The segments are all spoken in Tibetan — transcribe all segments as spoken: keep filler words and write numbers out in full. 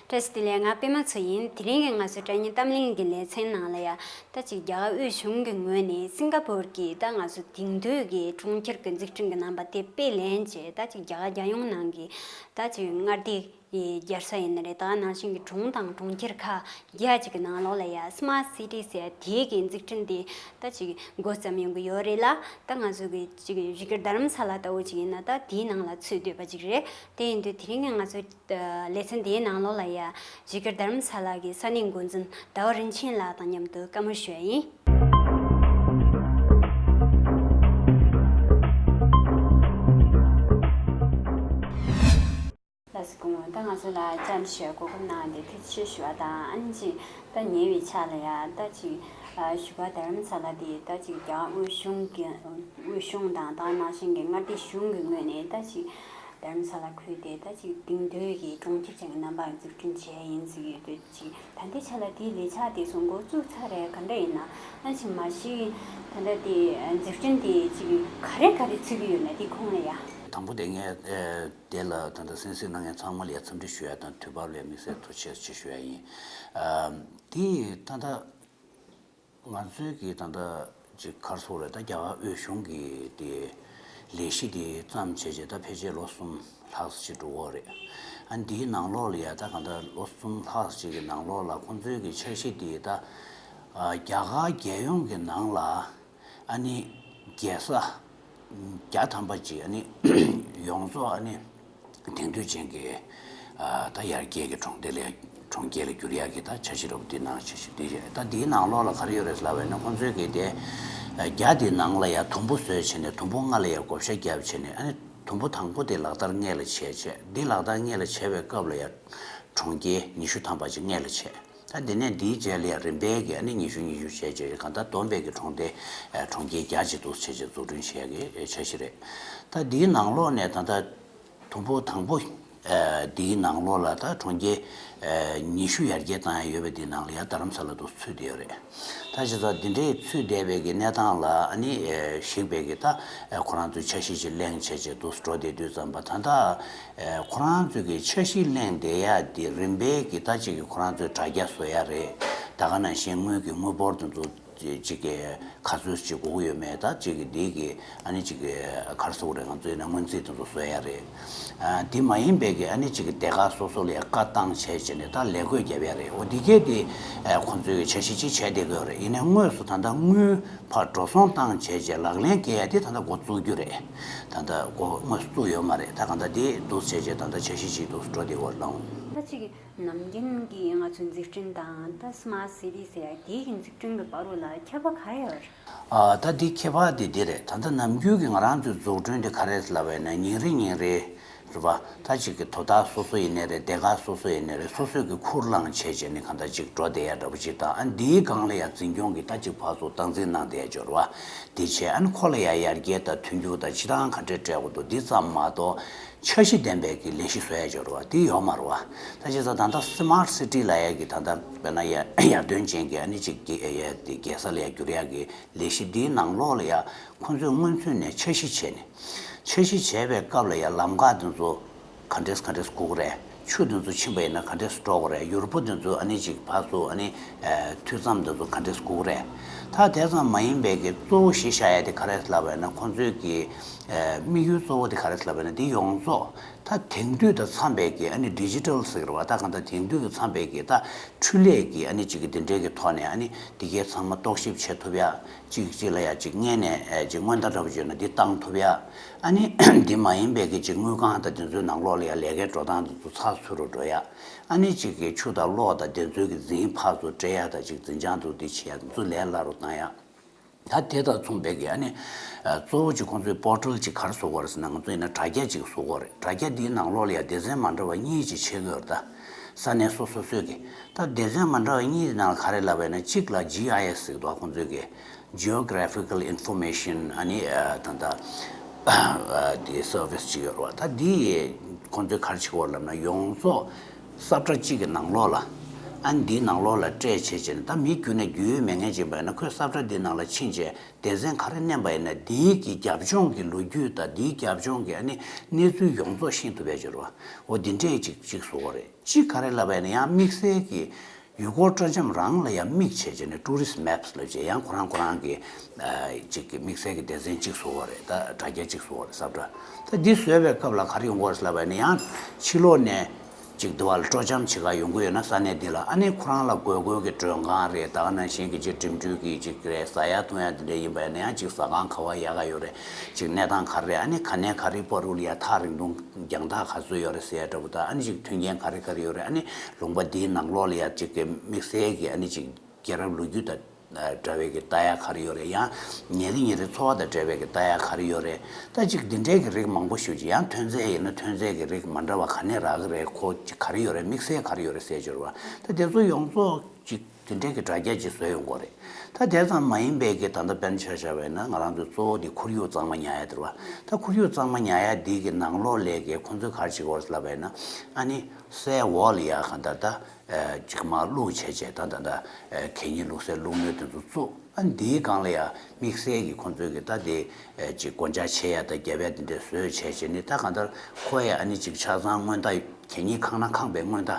བཀྲ་ཤིས་བདེ་ལེགས། ང་པད་མ་མཚོ་ཡིན། དེ་རིང་གི་ང་ཚོའི་སྒྲ་སྙན་གཏམ་གླེང་གི་ལེ་ཚན་ནང་ལ་ཡ། ད་ཅིག་རྒྱ་གར་དབུས་གཞུང་གི་ངོས་ནས་སིང་ག་པོར་གྱི་ད་ང་ཚོ་དེང་དུས་ཀྱི་གྲོང་ཁྱེར་གྱི་འཛུགས་སྐྲུན་གྱི་རྣམ་པ་དེ་སྤེལ་ལེན་བྱས། ད་ཅིག་རྒྱ་གར་རྒྱལ་ཡོངས་ནང་གི་ད་ཅིག་མངའ་སྡེ་ཡི་རྒྱལ་ས་ཡིན་ན་རེད། ད་ནང་བཞིན་གྱི་གྲོང་དང་གྲོང་ཁྱེར་ཁག་བརྒྱད་ཅིག་གི་ནང་ལོགས་ལ་ཡ་སི་མཱར་ཊི་སི་ཊི་ཟེར་དེའི་གི་འཛུགས་སྐྲུན་དེ་ད་ཅིག་འགོ་བརྩམས་ཡོང་གི་ཡོད་རེད་ལ། ད་ང་ཚོ་གི་ཅིག་བཞུགས་སྒར་རྡ་རམ་ས་ལ་ལྟ་བུ་ཅིག་ཡིན་ན་ད་དེའི་ནང་ལ་ཚུད་སྡོད་པ་ཅིག་རེད། དེ་ཡིན་དུས་དེ་རིང་གི་ང་ཚོའི་ལེ་ཚན་དེའི་ནང་ལོགས་ལ་ཡ་བཞུགས་སྒར་རྡ་རམ་ས་ལ་གི་ས་གནས་འགོ་འཛིན་ཟླ་བ་རིན་ཆེན་ལགས་དང་མཉམ་དུ་བཀའ་མོལ་ཞུ་ཡ་ཡིན། ལགས་སོ། སྐུ་ངོ། ད་ང་ཚོ་ལ་བཅར་ཞུ་གོ་སྐབས་གནང་བ་དེ་ཐུགས་རྗེ་ཆེ་ཞུ་བ་དང་། ཨ་ནི་ཅིག་ད་ཉེ་བའི་ཆར་ལ་ཡ་ད་ཅིག་བཞུགས་སྒར་རྡ་རམ་ས་ལ་དེ་ད་ཅིག་རྒྱ་གར་དབུས་གཞུང་གི་དབུས་གཞུང་དང་ད་ནང་བཞིན་གྱི་མངའ་སྡེ་གཞུང་གི་ངོས་ནས་ད་ཅིག་རྡ་རམ་ས་ལ་ཁུལ་དེ་ད་ཅིག་དེང་དུས་ཀྱི་གྲོང་ཁྱེར་ཅན་གྱི་རྣམ་པར་འཛུགས་སྐྲུན་བྱས་ཡིན་ཟེར་གྱི་ཡོད་དུས། ཅིག་ད་ལྟའི་ཆ་ལ་དེའི་ལས་འཆར་དེ་ཚོ་འགོ་བཙུགས་ཚར་རེད། ག་འདྲ་ཡིན་ན། ཨ་ཅིག་མ་གཞི་ད་ལྟ་དེ་འཛུགས་སྐྲུན་དེ་ཅིག་ག་རེ་ག་རེ་ཚུད་ཀྱི་ཡོད་ན་དེ་ཁོང་ལ་ཡ། དང་པོ་དེ་ངས་ཨེ་དེ་ལ་ད་ལྟ་གསན་གཟིགས་གནང་མཁན་ཚང་མ་ལ་ཡ་འཚམས་འདྲི་ཞུ་ཡ་དང་། དུས་བབ་ལ་ཡ་དམིགས་བསལ་ཐུགས་རྗེ་ཆེ་ཞུ་ཡ་ཡིན། ཨ་དེ་ད་ལྟ་ང་ཚོའི་གི་ད་ལྟ་ཅིག་ག་རེ་ཟེར་དགོས་རེད། ད་རྒྱ་གར་དབུས་གཞུང་གི་དེ་ལས་གཞི་དེ་བརྩམས་བྱས་རྗེས་ད་ཕལ་ཆེར་ལོ་གསུམ་ལྷག་ཙམ་ཅིག་འགྲོ་གི་ཡོད་རེད། ཨ་འདིའི་ནང་ལོགས་ལ་ཡ་ད་གང་ལྟར་ལོ་གསུམ་ལྷག་ཙམ་ཅིག་གི་ནང་ལོགས་ལ་ཁོང་ཚོའི་གི་འཆར་གཞི་དེ་ད་ཨ་རྒྱ་གར་རྒྱལ་ཡོངས་ཀྱི་ནང་ལ་ཨ་ནི་རྒྱལ་ས་བརྒྱ་ཐམ་པ་ཅིག་ཨ་ནི་ཡོངས་རྫོགས་ཨ་ནི་དེང་དུས་ཅན་གྱི་ཨ་ད་ཡར་རྒྱས་ཀྱི་གྲོང་སྡེ་ལ་གྲོང་ཁྱེར་ལ་བསྒྱུར་ཡག་གི་ད་འཆར་གཞི་འདྲ་པོ་འདི་ནང་འཆར་གཞི་འདི་རེད། ད་འདིའི་ནང་ལོགས་ལ་ག་རེ་ཡོད་རེད་ལབ་པ་ཡིན་ན། ཁོང་ཚོའི་གི་དེ་ཨ་རྒྱ་འདི་ནང་ལ་ཡ་དུམ་བུ་བཟོས་བྱས་ནས་དུམ་བུ་ལྔ་ལ་ཡ་བགོ་བཤའ་བརྒྱབ་བྱས་ནས། ཨ་ནི་དུམ་བུ་དང་པོ་དེ་ལག་བསྟར་སྔོན་ལ་བྱས་བྱས། འདི་ལག་བསྟར་སྔོན་ལ་བྱས་པའི་སྐབས་ལ་ཡ་གྲོང་ཁྱེར་ཉི་ཤུ་ཐམ་པ་ཅིག་སྔོན་ལ་བྱས། ད་དེ་ནས་འདིའི་རྗེས་ལ་ཡ་རིམ་པས་ཀྱི་ཨ་ནི་ཉི་ཤུ་ཉི་ཤུ་བྱས་བྱས། གང་ལྟར་བསྡོམས་པས་ཀྱི་གྲོང་སྡེ་ཨ་གྲོང་ཁྱེར་བརྒྱ་ཅིག་འདུག་བྱས་བྱས་འཛུགས་སྐྲུན་བྱས་ཀྱི་འཆར་གཞི་རེད། ད་འདིའི་ནང་ལོགས་ནས་ད་ལྟ་དུམ་བུ་དང་པོ་ཨ་འདིའི་ནང་ལོགས་ལ་ད་གྲོང་ཁྱེར་ཨ་ཉི་ཤུ་ཡར་རྒྱས་བཏང་ཡ་ཡོད་པའི་འདིའི་ནང་ལ་ཡ་རྡ་རམ་ས་ལ་འདུག་ཚུད་བསྡད་ཡོད་རེད། ད་བྱས་ཙང་འདི་འདྲའི་ཚུད་བསྡད་པའི་གི་གནས་སྟངས་ལ་ཨ་ནི་ཨ་གཞིགས་པའི་གི་ད་ཨ་ཁོ་རང་ཚོའི་འཆར་གཞི་ཅིག་གླེང་བྱས་བྱས་འདུག་འགྲོ་བསྡད་དུས་ཙམ་པ། ད་ལྟ་ཨ་ཁོ་རང་ཚོའི་གི་འཆར་གཞི་གླེང་བསྡད་ཡ་འདི་རིམ་པས་གི་ད་ཅིག་གི་ཁོ་རང་ཚོའི་དྲ་རྒྱ་བཟོ་ཡ་རེད། ད་ག་ནང་བཞིན་དངུལ་གི་དངུལ་འབོར་དེ་ཚོ་ཅིག་གི་ག་ཚོད་ཅིག་དགོས་ཀྱི་ཡོད་མེད། ད་ཅིག་གི་འདི་གི་ཨ་ནི་ཅིག་གི་ག་རེ་ཟེར་དགོས་རེད། ང་ཚོའི་ནང་སྔོན་རྩིས་དེ་ཚོ་བཟོ་ཡ་རེད། ཨ་དེ་མ་ཡིན་པའི་གི་ཨ་ནི་ཅིག་གི་སྡེ་ཁག་སོ་སོ་ལ་ཡ་བཀའ་བཏང་བྱས་བྱས་ནས་ད་ལས་བགོས་རྒྱབ་ཡ་རེད། འོ་འདི་གས་དེ་ཨ་ཁོང་ཚོའི་གི་འཆར་གཞི་ཅིག་བྱས་བསྡད་ཀྱི་ཡོད་རེད། ཡིན་ནའི་དངོས་སུ་ད་ལྟ་དངུལ་ཕར་འགྲོ་སོང་བཏང་བྱས་བྱས་ལག་ལེན་འཁེལ་ཡ་དེ་ད་ལྟ་འགོ་བཙུགས་རྒྱུ་རེད། ད་ལྟ་འགོ་དངོས་སུ་བཙུགས་ཡོད་མ་རེད། ད་གང་ལྟར་དེ་འདུག་བྱས་བྱས་ད་ལྟ་འཆར་གཞི་ཅིག་འདུག་འགྲོ་བསྡད་ཡོད་རེད་ལགས། ད་ཅིག་གི་ནམ་རྒྱུན་གྱི་ང་ཚོའི་འཛུགས་སྐྲུན་དང་ད་སི་མཱར་ཊི་སི་ཊི་ཟེར་ཡ་དེའི་གི་འཛུགས་སྐྲུན་གྱི་བར་དུ་ལ་ཁྱད་པར་ག་རེ་ཡོད་རེད། ཨ་ད་འདི་ཁྱད་པར་དེ་འདི་རེད། ད་ལྟ་ནམ་རྒྱུན་གྱི་ང་རང་ཚོའི་འཛུགས་སྐྲུན་དེ་ག་རེ་ལབ་པ་ཡིན་ན། ཉིན་རེ་ཉིན་རེ་རེད་པ། ད་ཅིག་གི་དོ་བདག་སོ་སོ་ཡིན་ནའི་རེད། སྡེ་ཁག་སོ་སོ་ཡིན་ནའི་རེད། སོ་སོས་གི་ཁུར་བླངས་བྱས་བྱས་ནས་གང་ལྟར་ཅིག་འགྲོ་བསྡད་ཡ་འདྲ་པོ་ཅིག་དང་། ཨ་འདིའི་སྒང་ལ་ཡ་འཛིན་སྐྱོང་གི་ད་ཅིག་ཕར་ཚུར་སྟངས་འཛིན་གནང་བསྡད་ཡ་འབྱོར་བ་འདི་བྱས། ཨ་ནི་ཁོ་ལ་ཡ་ཡར་རྒྱས་དང་མཐུན་འགྱུར་དང་སྤྱིར་བཏང་ག་འདྲས་སྤྲད་དགོས་འདུག་འདི་ཙམ་མ་གཏོགས། འཆར་གཞི་ལྡན་པའི་གི་ལས་གཞི་བཟོ་ཡ་འབྱོར་བ་དེ་ཡོད་མ་རེད་པ། ད་བྱས་ཙང་ད་ལྟ་སི་མཱརཊ་སི་ཊི་ལབ་ཡ་གི་ད་ལྟ་དཔེར་ན་ཡ་ཡར་ཐོན་ཅན་གྱི་ཨ་ནི་ཅིག་གི་ཡ་དེ་རྒྱལ་ས་ལ་ཡ་བསྒྱུར་ཡ་གི་ལས་གཞི་འདིའི་ནང་ལོགས་ལ་ཡ་ཁོང་ཚོས་སྔོན་ཚུད་ནས་འཆར་གཞི་བྱས་ནས། འཆར་གཞི་བྱས་པའི་སྐབས་ལ་ཡ་ལམ་ཁ་དེ་ཚོ་ག་འདྲས་ག་འདྲས་དགོས་ཀྱི་རེད། ཆུ་དེ་ཚོ་ཕྱིན་པ་ཡིན་ན་ག་འདྲས་འགྲོ་དགོས་རེད། ཡུར་བུ་དེ་ཚོ་ཨ་ནི་ཅིག་ཕར་ཚུར་ཨ་ནི་ཨ་མཐུད་མཚམས་དེ་ཚོ་ག་འདྲས་དགོས་ཀྱི་རེད། ད་དེ་ཙམ་མ་ཡིན་པའི་གི་གཙོ་བོ་གཞི་བཞག་ཡ་དེ་ག་རེ་ལབ་པ་ཡིན་ན། ཁོང་ཚོའི་གི་ཨ་དམིགས་ཡུལ་གཙོ་བོ་དེ་ག་རེ་ལབ་པ་ཡིན་ན། འདི་ཡོངས་རྫོགས་ད་དེང་དུས་དང་འཚམས་པའི་གི་ཨ་ནི་ཌི་ཇི་ཊལ་ཟེར་བ། ད་གང་ལྟར་དེང་དུས་ཀྱི་འཚམས་པའི་གི་ད་འཕྲུལ་ལས་ཀྱི་ཨ་ནི་ཅིག་གི་འདི་འདྲའི་གི་ཐོག་ནས་ཨ་ནི་འདི་གའི་ཚང་མ་རྟོག་ཞིབ་བྱེད་ཐུབ་ཡ། གཅིག་གཅིག་ལ་ཡ་གཅིག་སྔོན་ནས་ཨེ་གཅིག་སྔོན་བརྡ་འདྲ་པོ་བརྗོད་ན་འདི་བཏང་ཐུབ་ཡ། ཨ་ནི་འདི་མ་ཡིན་པའི་གི་གཅིག་དངུལ་ཁང་དང་དེ་ཚོའི་ནང་ལོགས་ལ་ཡ་ལས་ཀའི་འགྲོ་སྟངས་དེ་ཚོ་ཚགས་ཚུད་རུ་འགྲོ་ཡ། ཨ་ནི་གཅིག་གི་ཆུ་དང་གློག་དང་དེ་ཚོའི་གི་འཛིན་ཕར་ཚུར་སྤྲད་ཡ་དང་གཅིག་འཛིན་བྱང་དུ་འདི་བྱེད་ཡ་དེ་ཚོ་ལས་སླ་རུ་བཏང་ཡ། ད་དེ་དང་མཚུངས་པའི་གི་ཨ་ནི་ཨ་གཙོ་བོ་གཅིག་ཁོང་ཚོས་པོར་ཊལ་གཅིག་ག་རེ་བཟོ་དགོས་རེད་ཟེར་ན། ང་ཚོ་ཡིན་ན་དྲ་རྒྱ་གཅིག་བཟོ་དགོས་རེད། དྲ་རྒྱ་འདིའི་ནང་ལོགས་ལ་ཡ་སྡེ་ཚན་མ་འདྲ་བ་གཉིས་གཅིག་ཕྱེ་གི་ཡོད་རེད། ད་ས་གནས་སོ་སོ་སོས་གི། ད་སྡེ་ཚན་མ་འདྲ་བ་གཉིས་ནང་ག་རེ་ལབ་པ་ཡིན་ན། གཅིག་ལ་ཇི་ཨའི་ཨེསི་ཟེར་འདུག་ཁོང་ཚོས་གི། Geographical Information ཨ་ནི་ཨ་ད་ལྟ་ཨ་དེ་སར་བིས་ཅིག་ཡོད་རེད་པ། ད་འདི་ཁོང་ཚོས་ག་རེ་བྱེད་ཀྱི་ཡོད་རེད་ལབ་ན། ཡོངས་རྫོགས་ས་ཁྲ་གཅིག་གི་ནང་ལོགས་ལ་ ཨ་ནི་འདིའི་ནང་ལོགས་ལ་སྤྲད་བྱས་བྱས་ནས། ད་མི་རྒྱུས་ནས་རྒྱུས་ཡོད་མེད་ངེས་ཅིག་པ་ཡིན་ན། ཁོས་ས་བཀྲ་འདིའི་ནང་ལ་ཕྱིན་བྱས་སྡེ་ཚན་ག་རེ་བསྣན་པ་ཡིན་ན། འདིའི་གི་རྒྱབ་ལྗོངས་ཀྱི་ལོ་རྒྱུས་དང་། འདིའི་རྒྱབ་ལྗོངས་ཀྱི་ཨ་ནི་གནས་ཚུལ་ཡོངས་རྫོགས་ཤེས་ཐུབ་པའི་སྦྱོར་བ། འོ་འདི་འདྲས་ཅིག་ཅིག་བཟོ་བ་རེད། གཅིག་ག་རེ་ལབ་པ་ཡིན་ན། ཡང་དམིགས་བསལ་གྱི་ཡུལ་སྐོར་སྤྲོ་འཆམ་རང་ལ་ཡང་དམིགས་བྱས་བྱས་ནས། tourist maps ལབ་བྱས། ཡང་ཁོ་རང་ཁོ་རང་གི་ཨ་ཅིག་གི་དམིགས་བསལ་གྱི་སྡེ་ཚན་གཅིག་བཟོ་བ་རེད། ད་དྲ་རྒྱ་གཅིག་བཟོ་བ་རེད། ས་བཀྲ། ད་འདི་བཟོས་པའི་སྐབས་ལ་ག་རེ་ཡོང་གི་ཡོད་རེད་ལབ་པ་ཡིན་ན། ཡང་ཕྱི་ལོགས་ནས་ཅིག་འདི་བ་ལ་སྤྲོ་འཆམ་བྱེད་ག་ཡོང་གི་ཡོད་ན། ས་གནས་འདི་ལ། ཨ་ནི་ཁོ་རང་ལ་དགོས་དགོས་ཀྱི་མགྲོན་ཁང་རེད། ད་ག་ནང་བཞིན་གྱི་ཅིག་འགྲིམ་འགྲུལ་གྱི་ཅིག་རེད། ཟ་ཡ་འཐུང་ཡ་འདི་འདྲ་ཡིན་པ་ཡིན་ན། ཡང་ཅིག་ཟ་ཁང་ག་བ་ཡག་ག་ཡོད་རེད། ཅིག་གནས་སྟངས་ག་རེ་རེད། ཨ་ནི་ག་ནས་ག་རེ་པ་རུ་ལ་ཡ་ཐག་རིང་ཐུང་རྒྱང་ཐག་ག་ཚོད་ཡོད་རེད་ཟེར་ཡ་འདྲ་པོ། ད་ཨ་ནི་ཅིག་མཐུན་རྐྱེན་ག་རེ་ག་རེ་ཡོད་རེད། ཨ་ནི་ལུང་པ་འདིའི་ནང་ལོགས་ལ་ཡ་ཅིག་གི་དམིགས་བསལ་གྱི་ཨ་ནི་ཅིག་རྒྱལ་རབས་ལོ་རྒྱུས་དང་འདྲ་བའི་གི་ལྟ་ཡ་ག་རེ་ཡོད་རེད། ཡང་ཉིན་རེ་ཉིན་རེ་འཚོ་བ་དང་འབྲེལ་བའི་གི་ལྟ་ཡ་ག་རེ་ཡོད་རེད། ད་ཅིག་འདི་འདྲའི་གི་རིགས་མང་པོ་ཞེ་ཅིག། ཡང་ཐོན་རྫས་ཡིན་ན་ཐོན་རྫས་ཀྱི་རིགས་མ་འདྲ་བ་ག་ནས་རག་གི་རེད། ཁོ་ཅིག་ག་རེ་ཡོད་རེད། དམིགས་བསལ་ག་རེ་ཡོད་རེད་ཟེར་སྦྱོར་བ། ད་དེ་ཚོ་ཡོངས་རྫོགས་ཅིག་དེ་འདྲའི་གི་དྲ་རྒྱ་ཅིག་བཟོས་ཡོང་གི་རེད། ད་དེ་ཙམ་མ་ཡིན་པའི་གི་ད་ལྟ་དཔེར་ན་ཆ་བཞག་པ་ཡིན་ན། ང་རང་ཚོའི་གཙོ་བོ་དེ་ཁོར་ཡུག་གཙང་མ་ཉར་ཡ་དེ་རེད་བ། ད་ཁོར་ཡུག་གཙང་མ་ཉར་ཡ་འདི་གི་ནང་ལོགས་ལ་གི་ཁོང་ཚོས་ག་རེ་བྱེད་ཀྱི་ཡོད་རེད་ལབ་པ་ཡིན་ན། ཨ་ནི་སའི་འོག་ལ་ཡ་གང་ལྟར་ད་ཨ་ཅིག་མར་བླུགས་བྱས་བྱས། ད་ད་ད་ཨ་གད་སྙིགས་བླུགས་སའི་བླུགས་སྣོད་དེ་ཚོ་བཙུགས། ཨ་ནི་འདིའི་སྒང་ལ་ཡ་དམིགས་བསལ་གྱི་ཁོང་ཚོས་གི་ད་དེ་ཨ་ཅིག་སྒོ་ལྕགས་ཕྱེ་ཡ་དང་རྒྱབ་ཡ་དེ་འདྲ་བཟོས་བྱས་བྱས་ནས། ད་གང་ལྟར་ཁོ་ཡ་ཨ་ནི་ཅིག་ཆ་ཚང་སྔོན་ད་གད་སྙིགས་ཁང་ན་ཁང་པའི་སྔོན་ད་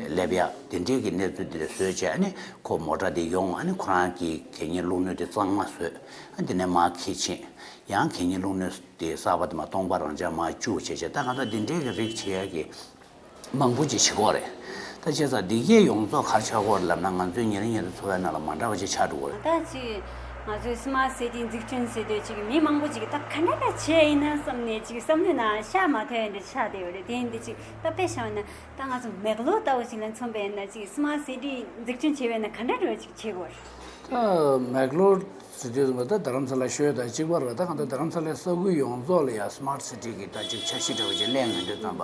སླེབས་ཡ་དེ་འདྲའི་གི་གནས་ཚུལ་དེ་འདྲ་བཟོས་བྱས། ཨ་ནི་ཁོ་མོ་ཊ་དེ་ཡོང་། ཨ་ནི་ཁོ་རང་གི་གད་སྙིགས་བླུགས་སྣོད་དེ་གཙང་མ་བཟོས། ཨ་དེ་ནས་མར་འཁྱེར་ཕྱིན། ཡང་གད་སྙིགས་བླུགས་སྣོད་དེ་གསར་པ་དེ་མར་སྟོང་པ་རང་འཇགས་མར་བཅུག་བྱས་བྱས། ད་གང་ལྟར་འདི་འདྲའི་གི་རིགས་བྱེད་ཡ་གི་མང་པོ་ཅིག་བྱེད་ཀྱི་ཡོད་རེད། ད་བྱས་ཙང་འདི་གས་ཡོངས་རྫོགས་ག་རེ་ཆགས་ཀྱི་ཡོད་རེད་ལབ་ན། ང་ཚོའི་ཉིན་རེ་ཉིན་རེ་འཚོ་བའི་ནང་ལ་མ་འདྲ་བ་ཅིག་ཆགས་འགྲོ་གི་རེད། ད་ཅིག་ང་ཚོའི་སི་མཱར་ཊི་སི་ཊི་འཛུགས་སྐྲུན་ཟེར་དུས། ཅིག་མི་མང་པོ་ཅིག་གིས་ད་ག་འདྲ་འདྲ་བྱས་ཡིན་ན་བསམ་ནས། ཅིག་བསམ་བློའི་ནང་ཤར་མ་ཐོན་ཡ་འདྲ་ཆགས་བསྡད་ཡོད་རེད། དེ་ཡིན་དུས་ཅིག་ད་དཔེ་བཞག་ན། ད་ང་ཚོ་མེག་ལོར་ལྟ་བུ་ཞིག་ལ་མཚོན་པ་ཡིན་ན། ཅིག་སི་མཱརཊི་སི་ཊི་འཛུགས་སྐྲུན་བྱེད་པ་ཡིན་ན་ག་འདྲ་འདྲ་བ་ཅིག་བྱེད་དགོས་རེད། ད་མེག་ལོར་ཟེར་དུས་ཙམ་པ་ད་རྡ་རམ་ས་ལ་ཤོད་དང་གཅིག་པ་རེད། ད་གང་ལྟར་རྡ་རམ་ས་ལའི་ས་ཁུལ་ཡོངས་རྫོགས་ལ་ཡ་སི་མཱརཊི་སི་ཊི་གི་ད་ཅིག་འཆར་གཞི་འདྲ་བོ་ཅིག་གླེང་ཡོང་དུས་ཙམ་པ།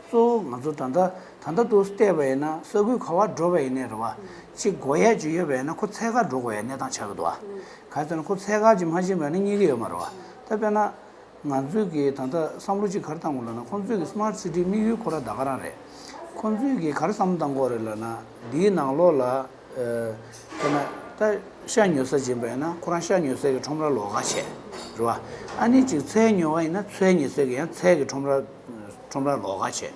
གཙོ་བོ་ང་ཚོ་ད་ལྟ་ད་ལྟ་འདུག་བལྟས་པ་ཡིན་ན། ས་ཁུལ་ག་པར་འགྲོ་བ་ཡིན་ནའི་རེད་བ། ཅིག་དགོས་ཡ་ཅིག་ཡོད་པ་ཡིན་ན་ཁོ་འཚོལ་ག་འགྲོ་དགོས་ཡ་གནས་སྟངས་ཆགས་ཀྱི་འདུག་བ། ག་རེ་ཟེར་ན། ཁོ་འཚོལ་ག་ཅིག་མ་ཕྱིན་པ་ཡིན་ན་རྙེད་ཀྱི་ཡོད་མ་རེད་བ། ད་དཔེར་ན། ང་ཚོས་ཀྱིས་ད་ལྟ་བསམ་བློ་ཅིག་ག་རེ་བཏང་དགོས་ལབ་ན། ཁོང་ཚོས་ཀྱི་སི་མཱརཊི་སི་ཊིའི་དམིགས་ཡུལ་ཁོ་རང་ད་ག་རང་རེད། ཁོང་ཚོས་ཀྱིས་ག་རེ་བསམ་བློ་བཏང་གི་ཡོད་རེད་ལབ་ན། འདིའི་ནང་ལོགས་ལ་ཨ་དཔེར་ན་ད་ཤ་ཉོ་ས་ཕྱིན་པ་ཡིན་ན། ཁོ་རང་ཤ་ཉོ་སའི་གི་ཁྲོམ་ར་ལོགས་ཀ་བྱས་རེད་བ། ཨ་ནི་ཅིག་ཚལ་ཉོ་བ་ཡིན་ན་ཚལ་ཉོ་སའི་གི་ཡང་ཚལ་གི་ཁྲོམ་ར་ཁྲོམ་ར་ལོགས་ཀ་བྱས།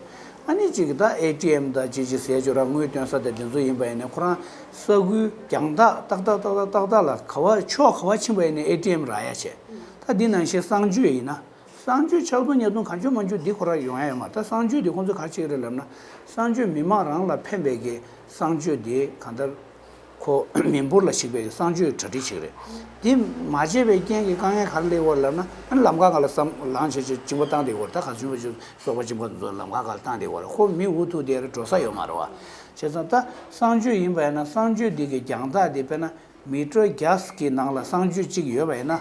ཨ་ནི་ཅིག་ད་ཨེ་ཊི་ཨེམ་དང་ཅིག་ཅིག་ཟས་སྤྱོད་ར་དངུལ་སྟོན་ས་དང་དེ་ཚོ་ཡིན་པ་ཡིན་ན། ཁོ་རང་ས་ཁུལ་རྒྱང་ཐག་ཏག་ཏག་ཏག་ཏག་ཏག་ཏག་ལ་ག་བ་ཕྱོགས་ག་བ་ཕྱིན་པ་ཡིན་ན་ཨེ་ཊི་ཨེམ་རག་ཡ་བྱས། ད་འདི་ནང་བཞིན་གསང་སྤྱོད་ཡིན་ན། གསང་སྤྱོད་ཆག་ཐུང་ཉག་ཐུང་གང་བྱུང་མང་བྱུང་འདི་ཁོ་རང་ཡོང་ཡ་ཡོད་མ་རེད། ད་གསང་སྤྱོད་འདི་ཁོང་ཚོས་ག་རེ་བྱེད་ཀྱི་རེད་ལབ་ན། གསང་སྤྱོད་མི་མང་རང་ལ་ཕན་པའི་གི་གསང་སྤྱོད་འདི་གང་ལྟར་ཁོ་མི་འབོར་ལ་གཞིགས་པའི་གི་གསང་སྤྱོད་གྲ་སྒྲིག་བྱེད་ཀྱི་རེད། འདི་མ་བྱས་པའི་རྐྱེན་གྱིས་དཀའ་ངལ་ག་རེ་སླེབས་ཡོད་རེད་ལབ་ན། ཨ་ནི་ལམ་ཁ་སྒང་ལ་བསམ་ལངས་བྱས་བྱས་གཅིན་པ་བཏང་བསྡད་ཡོད་རེད། ད་ག་ཚོད་ཅིག་སོག་པོ་གཅིན་པ་དེ་ཚོ་ལམ་ཁ་སྒང་ལ་བཏང་བསྡད་ཡོད་རེད། ཁོ་མི་འུ་ཐུག་བསྡད་རེད། འགྲོ་ས་ཡོད་མ་རེད་བ། བྱས་ཙང་ད་གསང་སྤྱོད་ཡིན་པ་ཡིན་ན། གསང་སྤྱོད་འདི་གི་རྒྱང་ཐག་འདི་དཔེར་ན། མི་ཊར་བརྒྱ་གི་ནང་ལ་གསང་སྤྱོད་གཅིག་ཡོད་པ་ཡིན་ན།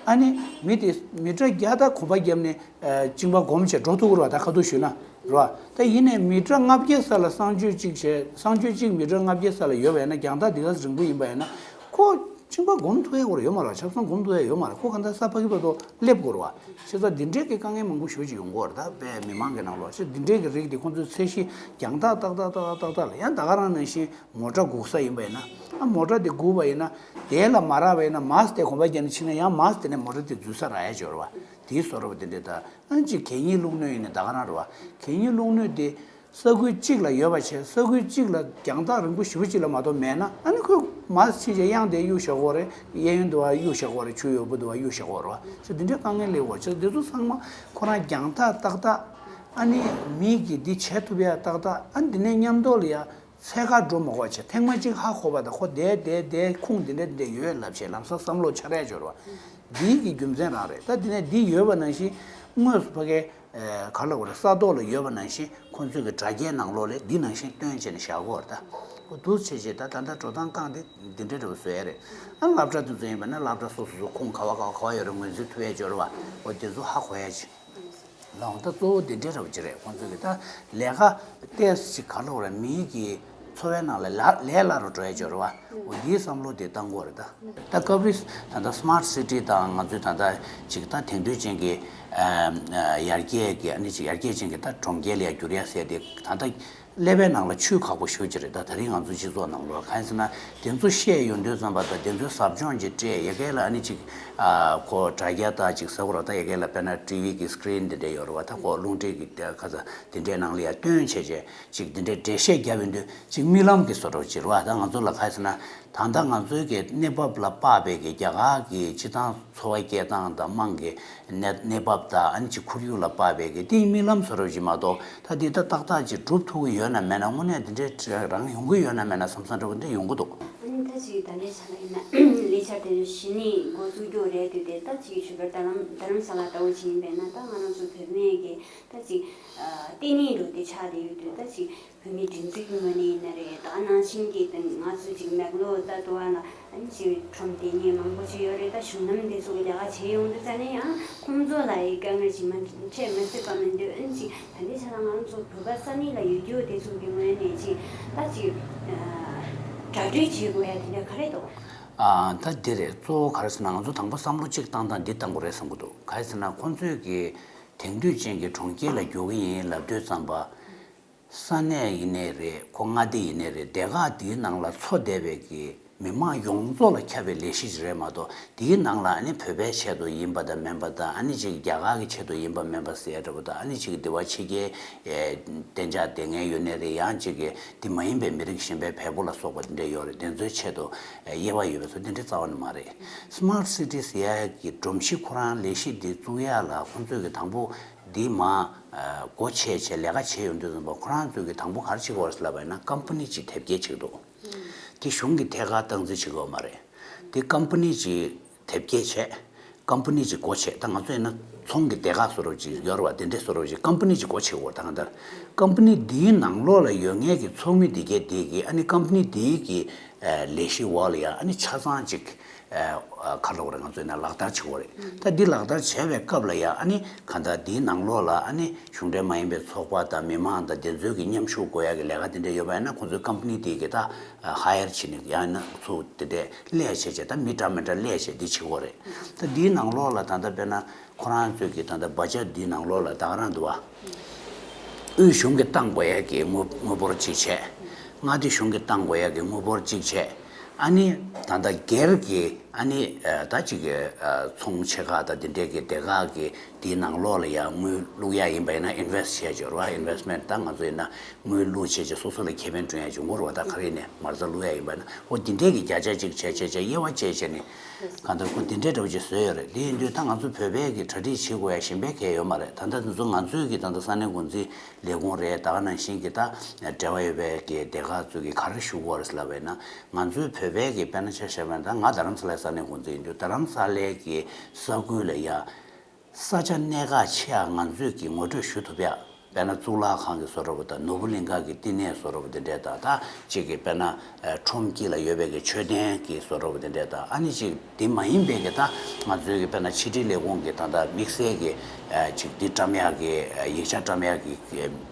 ཨ་ནི་མི་དེ་མི་ཊར་བརྒྱ་ད་གོམ་པ་བརྒྱབ་ནས་ཨ་གཅིན་པ་སྒོམ་བྱས་འགྲོ་ཐུབ་ཀྱི་རེད་བ། ད་ཁ་ཐུག་ཞུས་ན་རེད་བ། ད་ཡིན་ནའི་མི་ཊར་ལྔ་བརྒྱ་ས་ལ་གསང་སྤྱོད་གཅིག་བྱས། གསང་སྤྱོད་གཅིག་མི་ཊར་ལྔ་བརྒྱ་ས་ལ་ཡོད་པ་ཡིན་ན། རྒྱང་ཐག་འདི་ག་ཙམ་རིང་པོ་ཡིན་པ་ཡིན་ན། ཁོ་གཅིན་པ་སྒོམ་ཐུབ་ཡ་ཡོད་མ་རེད། ཆབ་གསང་སྒོམ་ཐུབ་ཡ་ཡོད་མ་རེད། ཁོ་གང་ལྟར་ས་ཕ་གི་བར་དུ་སླེབས་དགོས་རེད་བ། བྱས་ཙང་འདི་འདྲའི་གི་དཀའ་ངལ་མང་པོ་ཞེ་པོ་ཅིག་ཡོང་གི་རེད། ད་དཔེ་མི་མང་གི་ནང་ལོགས་ཅིག་འདི་འདྲའི་གི་རིགས་འདི་ཁོང་ཚོའི་ཚད་གཞི་རྒྱང་ཐག་ཏག་ཏག་ཏག་ཏག་ཏག་ལ། ཡང་ད་ག་རང་ནང་བཞིན། མོ་ཊ་སྒུག་ས་ཡིན་པ་ཡིན་ན། ཨ་མོ་ཊ་དེ་སྒུག་པ་ཡིན་ན། དེ་ལ་མ་རག་པ་ཡིན་ན། མར་དེ་གོམ་པ་བརྒྱབ་ནས་ཕྱིན་ན། ཡང་མར་དེ་ནས་མོ་ཊ་དེ་འཛུལ་ས་རག་ཡ་ཅིག་ཡོད་རེད་བ། དེའི་བཟོ་འདྲ་བ་དེ་འདྲས། ད་ཨ་ཅིག་གད་སྙིགས་བླུགས་སྣོད་ཡིན་ན་ད་ག་རང་རེད་བ། གད་སྙིགས་བླུགས་སྣོད་དེ་ས་ཁུལ་གཅིག་ལ་ཡོད་པ་བྱས། ས་ཁུལ་གཅིག་ལ་རྒྱང་ཐག་རིང་པོ་ཞེ་པོ་ཅིག་ལ་མ་གཏོགས་མེད་ན། ཨ་ནི་ཁོས་མར་ཕྱིན་བྱས་གཡང་དེ་གཡུག་བཞག་གི་ཡོད་རེད། གཡས་གཡོན་དུ་བ་གཡུག་བཞག་གི་ཡོད་རེད། ཆུ་ཡོད་པོ་དུ་བ་གཡུག་བཞག་གི་ཡོད་རེད་བ། ཅིག་འདི་འདྲའི་དཀའ་ངལ་སླེབས་ཡོད་རེད། ཅིག་འདི་ཚོ་ཚང་མ་ཁོ་རང་རྒྱང་ཐག་ཏག་ཏག། ཨ་ནི་མི་གིས་འདི་བྱེད་ཐུབ་ཡ་ཏག་ཏག། ཨ་ནི་འདི་ནས་མཉམ་དུ་ལ་ཡ། འཚོལ་ག་འགྲོ་མ་དགོས་བྱས། ཐེངས་མ་གཅིག་ཧ་གོ་བ་དང་། ཁོ་དེ་དེ་དེ་ཁུངས་འདི་འདྲ་འདི་འདྲ་ཡོད་ལབ་བྱས། ལམ་སང་བསམ་བློ་འཆར་ཡ་འབྱོར་བ། འདིའི་གི་རྒྱུ་མཚན་རང་རེད། ད་འདི་ནས་འདི་ཡོད་པ་ནང་བཞིན། དངོས་སུ་ཕ་གའི་ཨ་ག་ལབ་དགོས་རེད། ས་ཐོག་ལ་ཡོད་པ་ནང་བཞིན། ཁོང་ཚོས་གི་དྲ་རྒྱའི་ནང་ལོགས་ལ་འདི་ནང་བཞིན་སྟོན་བྱས་ནས་བཞག་གི་ཡོད་རེད། ད་འོ་འདུག་བྱས་བྱས། ད་ད་ལྟ་འགྲོ་སྟངས་སྒང་དེ་འདི་འདྲ་འདྲ་བོ་བཟོ་ཡ་རེད། ཨ་སློབ་གྲྭ་དེ་ཚོ་ཡིན་པ་ན། སློབ་གྲྭ་སོ་སོ་སོ་ཁུངས་ག་བ་ག་བ་ག་བ་ཡོད་རེད། ངོས་འཛིན་ཐུབ་ཡ་འབྱོར་བ། འོ་དེ་ཚོ་ཧ་གོ་ཡ་ཅིག་ལའང་ད་གཙོ་བོ་དེ་འདྲ་འདྲ་བོ་ཅིག་རེད། ཁོང་ཚོས་གི་ད་ལས་ཀ་ཏོག་ཙམ་ཅིག་ག་ལབ་དགོས་རེད། མིའི་གི་འཚོ་བའི་ནང་ལ་ལ་ལས་སླ་རུ་འགྲོ་ཡ་འབྱོར་བ། འོ་འདིའི་བསམ་བློ་དེ་བཏང་དགོས་རེད། ད་ད་སྐབས་རེ་ད་ལྟ་སི་མཱརཊ་སི་ཊི་དང་། ང་ཚོས་ད་ལྟ་ཅིག་ད་དེང་དུས་ཅན་གྱི་ཨ་ཨ་ཡར་རྒྱས་ཀྱི། ཨ་ནི་ཅིག་ཡར་རྒྱས་ཅན་གྱི་ད་གྲོང་ཁྱེར་ལ་ཡ་འགྱུར་ཡ་ཟེར་དེ། ད་ལྟ་ ཀླད་པའི་ནང་ལ་ཆུ་ཁག་པོ་ཞེ་པོ་ཅིག་རེད། ད་དེ་རིང་ང་ཚོ་སྤྱི་ཚོགས་ནང་ལོགས་གང་ཡིན་ཟེར་ན། དེ་ཚོ་བཤད་ཡོང་དུས་ཙམ་པ་དང་དེ་ཚོའི་ཟབ་སྦྱོང་ཅིག་སྤྲད། ཡ་གི་ལ་ཨ་ནི་ཅིག་ཨ་ཁོ་དྲ་རྒྱ་དང་ཅིག་ཟེར་བ་ར། ད་ཡ་གི་ལ་དཔེར་ན་ཊི་ཝི་གི་སི་ཀི་རིན་དེ་འདྲ་ཡོད་རེད་བ། ད་ཁོ་རླུང་འཕྲིན་གྱི་ཁ་ས་དེ་འདྲའི་ནང་ལ་ཡ་སྟོན་བྱས་བྱས་ཅིག་དེ་འདྲའི་འགྲེལ་བཤད་བརྒྱབ་ཡོང་དུས་ཅིག་རྨི་ལམ་གྱི་བཟོ་འདྲ་ཅིག་རེད་བ། ད་ང་ཚོ་ལ་གང་ཡིན་ཟེར་ན། ད་ལྟ་ང་ཚོའི་གི་གནས་བབ་ལ་དཔག་པའི་གི་རྒྱ་གར་གྱི་སྤྱི་བཏང་འཚོ་བ་སྐྱེལ་སྟངས་དང་དམངས་ཀྱི་གནས་གནས་བབ་དང་ཨ་ནི་ཅིག་ཁོར་ཡུག་ལ་དཔག་པའི་གི་དེའི་རྨི་ལམ་བཟོ་འདྲ་ཅིག་མ་གཏོགས། ད་འདི་ད་ཏག་ཏག་ཅིག་སྒྲུབ་ཐུབ་ཀྱི་ཡོད་ན་མེད་ན། དངོས་གནས་འདི་འདྲའི་རང་ཡོང་གི་ཡོད་ན་མེད་ན་བསམ་བསམ་འདྲ་བོ་འདི་ཡོང་གི་འདུག་ཨ་ནི་ད་ཅིག་ད་ལྟའི་ཆ་ལ་ཡིན་ན་ལས་འཆར་དེ་གཞི་ནས་འགོ་བཙུགས་རྒྱུ་རེད་འདུག་སྟེ། ད་ཅིག་ཞུ་བར་རྡ་རམ་རྡ་རམ་ས་ལ་ལྟ་བུ་ཅིག་ཡིན་པས་ན། ད་ང་རང་ཚོ་བོད་མི་གི་ད་ཅིག་ལྟེ་གནས་འདྲ་བོ་དེ་ཆགས་བསྡད་ཡོད་དུས། ད་ཅིག་བོད་མིའི་སྒྲིག་འཛུགས་ཀྱི་ངོས་ནས་ཡིན་ན་རེད། ད་ནང་བཞིན་གྱི་ད་ང་ཚོ་ཅིག་མེག་ལོར་ད་དུ་བ་ལ་ཨ་ནི་ཅིག་ཁྲོམ་སྡེ་གཉིས་མང་པོ་ཅིག་ཡོད་རེད། ད་གཞུང་ལམ་དེ་ཚོ་གི་ལས་ཀ་བྱེད་ཡོང་དུས་ཙ་ནས་ཡང་ཁོང་ཚོ་ལ་ཡི་དཀའ་ངལ་ཅིག་མ་འཕྲད་མི་སྲིད་པ་མི་འདུག་ཨ་ནི་ཅིག་ད་ལྟའི་ཆ་ལ་ང་ཚོ་བོད་པ་ས་གནས་ལ་ཡོད་རྒྱུ་དེ་ཚོ་གི་ངོས་ནས་ཅིག་ད་ཅིག་གྲ་སྒྲིག་བྱེད་དགོས་ཡ་དེ་འདྲ་ག་རེ་འདུག་ཨ། ད་འདི་རེད། གཙོ་བོ་ག་རེ་ཟེར་ན། ང་ཚོ་དང་པོ་བསམ་བློ་གཅིག་བཏང་སྟངས་འདི་བཏང་དགོས་རེད་བསམ་གྱི་འདུག་ག་རེ་ཟེར་ན། ཁོང་ཚོས་ཀྱི་དེང་དུས་ཅན་གྱི་གྲོང་ཁྱེར་ལ་འགྱུར་གྱི་ཡིན་ལབ་དུས་ཙམ་པ། ས་གནས་ཡིན་ནའི་རེད། ཁོ་མངའ་སྡེ་ཡིན་ནའི་རེད། སྡེ་ཁག་འདིའི་ནང་ལ་འཚོ་བསྡད་པའི་གི་མི་མང་ཡོངས་རྫོགས་ལ་ཁྱབ་པའི་ལས་གཞི་ཞིག་རེད་མ་གཏོགས། འདིའི་ནང་ལ་ཨ་ནི་བོད་པའི་ཆེད་དུ་ཡིན་པ་དང་མིན་པ་དང་། ཨ་ནི་ཅིག་རྒྱ་གར་གྱི་ཆེད་དུ་ཡིན་པ་མིན་པ་ཟེར་ཡ་འདྲ་པོ་དང་། ཨ་ནི་ཅིག་འདི་བ་ཕྱི་རྒྱལ་གཏན་འཇགས་བསྡད་མཁན་ཡོད་ནའི་རེད། ཡང་ཅིག་གི་འདི་མ་ཡིན་པའི་མི་རིགས་གཞན་པའི་བལ་པོ་ལ་སོགས་པ་འདི་འདྲ་ཡོད་རེད། དེ་ཚོའི་ཆེད་དུ་དབྱེ་བ་ཡོད་པ་ཚོ་འདི་འདྲ་རྩ་བ་ནས་མ་རེད། སི་མཱར་ཊི་སི་ཊི་ཟེར་ཡ་གི་སྒྲོམ་གཞི་ཁོ་རང་ལས་གཞི་འདི་བཙུགས་ཡ་ལ་ཁོང་ཚོས་ཀྱི་དང་པོ་འདི་མ་སྒོ་ཕྱེ་བྱས་ལས་ཀ་བྱེད་ཡོང་དུས་ཙམ་པ། ཁོ་རང་ཚོས་ཀྱི་དང་པོ་ག་རེ་བྱེད་དགོས་རེད་ལབ་པ་ཡིན་ན། ཀམ་པ་ནི་ཅིག་དེབ་སྐྱེལ་བྱེད་ཀྱི་འདུག་དེ་གཞུང་གི་ཐད་ཀར་སྟངས་འཛིན་བྱེད་དགོས་མ་རེད། དེ་ཀམ་པ་ནི་ཅིག་དེབ་སྐྱེལ་བྱས། ཀམ་པ་ནི་ཅིག་སྒོ་ཕྱེ། ད་ང་ཚོ་ཡིན་ན་ཚོང་གི་སྡེ་ཁག་བཟོ་འདྲ་ཅིག་ཡོད་རེད་བ། དེ་འདྲའི་བཟོ་འདྲ་ཅིག་ཀམ་པ་ནི་ཅིག་སྒོ་ཕྱེ་དགོས། ད་གང་ལྟར་ཀམ་པ་ནི་འདིའི་ནང་ལོགས་ལ་ཡོད་མཁན་གྱི་ཚོགས་མི་འདི་གས་འདི་གིས་ཨ་ནི་ཀམ་པ་ནི་འདིའི་གི་ལས་གཞི་འོག་ལ་ཡ་ཨ་ནི་ཆ་ཚང་ཅིག་ག་རེ་ལབ་དགོས་རེད། ང་ཚོ་ཡིན་ན་ལག་བསྟར་བྱེད་དགོས་རེད། ད་འདི་ལག་བསྟར་བྱས་པའི་སྐབས་ལ་ཡ་ཨ་ནི་གང་ལྟར་འདིའི་ནང་ལོགས་ལ་ཨ་ནི་གཞུང་འབྲེལ་མ་ཡིན་པའི་ཚོགས་པ་དང་མི་མང་དང་དེ་ཚོའི་གི་མཉམ་ཞུགས་དགོས་ཡ་གི་ལས་ཀ་དེ་འདྲ་ཡོད་པ་ཡིན་ན། ཁོང་ཚོའི་ཀམ་པ་ནི་དེ་གི་ད་ཧ་ཡར་བྱས་ནས་ཡང་ན་ཚུར་དེ་འདྲས་ལས་བྱས་བྱས། ད་མི་འདྲ་མི་འདྲ་ལས་བྱས་འདི་བྱེད་དགོས་རེད། ད་འདིའི་ནང་ལོགས་ལ་ད་ལྟ་དཔེར་ན་ཁོ་རང་ཚོའི་གི་ད་ལྟ་བ་ཇེཊ་འདིའི་ནང་ལོགས་ལ་ད་ག་རང་འདུག་བ། དབུས་གཞུང་གིས་བཏང་དགོས་ཡ་གི་དངུལ་དངུལ་འབོར་གཅིག་བྱས། མངའ་སྡེ་གཞུང་གིས་བཏང་དགོས་ཡ་གི་དངུལ་འབོར་གཅིག་བྱས། ཨ་ནི་ད་ལྟ་སྒེར་གྱི་ཨ་ནི་ད་ཅིག་གི་ཚོང་ཆེ་ཁག་དང་དེ་འདྲས་ཀྱི་སྡེ་ཁག་གི་དེའི་ནང་ལོགས་ལ་ཡ་དངུལ་བླུག་ཡ་ཡིན་པ་ཡིན་ན། ཨིན་ཝེ་སི་ཊི་བྱས་ཡོད་རེད་བ། ཨིན་ཝེ་སི་ཊི་མེན་ཊི། ད་ང་ཚོ་ཡིན་ན་དངུལ་བླུག་བྱས་བྱས་སོ་སོ་ལ་ཁེ་ཕན་བསྐྲུན་ཡ་བྱུང་གི་རེད་བ། ད་ག་རེ་ནས་མ་རྩ་བླུག་ཡ་ཡིན་པ་ན། འོ་འདི་འདྲས་ཀྱི་བརྒྱ་ཆ་གཅིག་བྱས་བྱས་བྱས་དབྱེ་བ་བཅད་བྱས་ནས་གང་ལྟར་ཁོ་འདི་འདྲས་འདྲ་བོ་ཅིག་བཟོས་ཡོད་རེད། དེ་ཡིན་དུས་ད་ང་ཚོ་བོད་པའི་གི་གྲ་སྒྲིག་བྱེད་དགོས་ཡ་གཞན་པའི་གལ་ཡོད་མ་རེད། ད་ལྟ་འདི་ཚོ་ང་ཚོའི་གི་ད་ལྟ་ས་གནས་འགོ་འཛིན་ལས་ཁུངས་རེད། ད་ག་ནང་བཞིན་གྱི་ད་འབྲེལ་བ་ཡོད་པའི་གི་སྡེ་ཁག་ཚོས་གི་ག་རེ་ཞུ་དགོས་རེད་ལབ་པ་ཡིན་ན། ང་ཚོའི་བོད་པའི་གི་དཔེར་ན་ཆ་བཞག་པ་ཡིན་ན། ད་ང་རྡ་རམ་ས་ལའི་ས་གནས་འགོ་འཛིན་ཡིན་དུས། རྡ་རམ་ས་ལའི་གི་ས་ཁུལ་ལ་ཡ་ས་ཆ་གནད་འགག་ཆེ་ཡ་ང་ཚོས་ཀྱིས་ངོ་སྤྲོད་ཞུ་ཐུབ་ཡ། དཔེར་ན་གཙུག་ལག་ཁང་གི་བཟོ་འདྲ་པོ་དང་། ནོར་བུ་གླིང་ཁ་གི་བསྟི་གནས་བཟོ་འདྲ་པོ་དེ་འདྲས་དང་། ད་ཅིག་གི་དཔེར་ན་ཁྲོམ་དཀྱིལ་ལ་ཡོད་པའི་གི་མཆོད་རྟེན་གྱི་བཟོ་འདྲ་པོ་དེ་འདྲས་དང་། ཨ་ནི་ཅིག་དེ་མ་ཡིན་པའི་གི་ད་ང་ཚོའི་གི་དཔེར་ན་ཕྱི་དྲིལ་ལས་ཁུངས་ཀྱི་ད་ད་དམིགས་བསལ་གྱི་ཅིག་འདི་བཀྲམ་ཡག་གི་ཡིག་ཆ་བཀྲམ་ཡག་གི་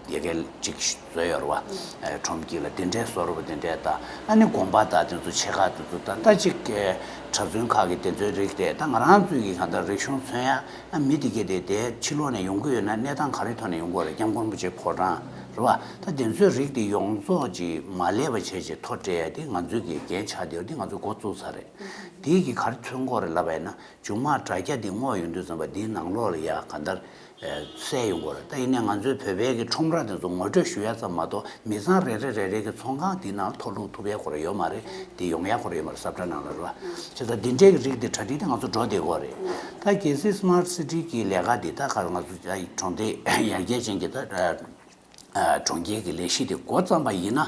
ཡ་གི་ཅིག་བཟོས་ཡོད་རེད་བ། ཁྲོམ་དཀྱིལ་ལ་དེ་འདྲའི་བཟོ་འདྲ་པོ་དེ་འདྲས་དང་། ཨ་ནི་དགོན་པ་དང་དེ་ཚོ་ཆེ་ཁག་དེ་ཚོ་དང་། ད་ཅིག་གྲྭ་བཙུན་ཁག་གི་དེ་ཚོའི་རིགས་དེ། ད་ང་རང་ཚོའི་གི་གང་ལྟར་རིག་གཞུང་མཚོན་ཡ། ཨ་མི་དེ་གས་དེ་དེ་ཕྱི་ལོགས་ནས་ཡོང་གི་ཡོད་ན་གནས་སྟངས་ག་རེ་ཐོག་ནས་ཡོང་གི་ཡོད་རེད། སྐྱབས་མགོན་རིན་པོ་ཆེ་ཕོ་བྲང་རེད་བ། ད་དེ་ཚོའི་རིགས་དེ་ཡོངས་རྫོགས་ཀྱི་མ་ལས་པ་བྱས་བྱས་ཐོ་སྤྲད་ཡ་དེ་ང་ཚོའི་གི་འགན་ཆགས་བསྡད་ཡོད། དེ་ང་ཚོས་འགོ་བཙུགས་ཚར་རེད། དེ་གི་ག་རེ་མཚོན་གྱི་ཡོད་རེད་ལབ་པ་ཡིན་ན། མཇུག་མ་དྲ་རྒྱ་འདི་སྔོག་ཡོང་དུས་ཙམ་པ་འདིའི་ནང་ལོགས་ལ་ཡ་གང་ལྟར་གསལ་ཡོང་གི་ཡོད་རེད། ད་ཡིན་ནའི་ང་ཚོའི་བོད་པའི་གི་ཁྲོམ་ར་དེ་ཚོ་ངོ་སྤྲོད་ཞུ་ཡ་ཙམ་མ་གཏོགས། མི་ཚང་རེ་རེ་རེ་རེ་གི་ཚོང་ཁང་འདིའི་ནང་ལ་ཐོ་བླུག་ཐུབ་ཡ་ཁོ་རང་ཡོད་མ་རེད། འདི་ཡོང་ཡ་ཁོ་རང་ཡོད་མ་རེད། ས་ཁྲ་ནང་ལ་རེད་བ། བྱས་ཙང་འདི་འདྲའི་གི་རིགས་འདི་གྲ་སྒྲིག་དེ་ང་ཚོ་འགྲོ་བསྡད་ཀྱི་ཡོད་རེད། ད་གལ་སྲིད་སི་མཱར་ཊི་སི་ཊི་གི་ལས་ཀ་འདི་ད་ག་ང་ཚོ་གྲོང་སྡེ་ཡར་རྒྱས་ཅན་གྱི་ད་གྲོང་ཁྱེར་གྱི་ལས་གཞི་དེ་འགོ་བརྩམས་པ་ཡིན་ན།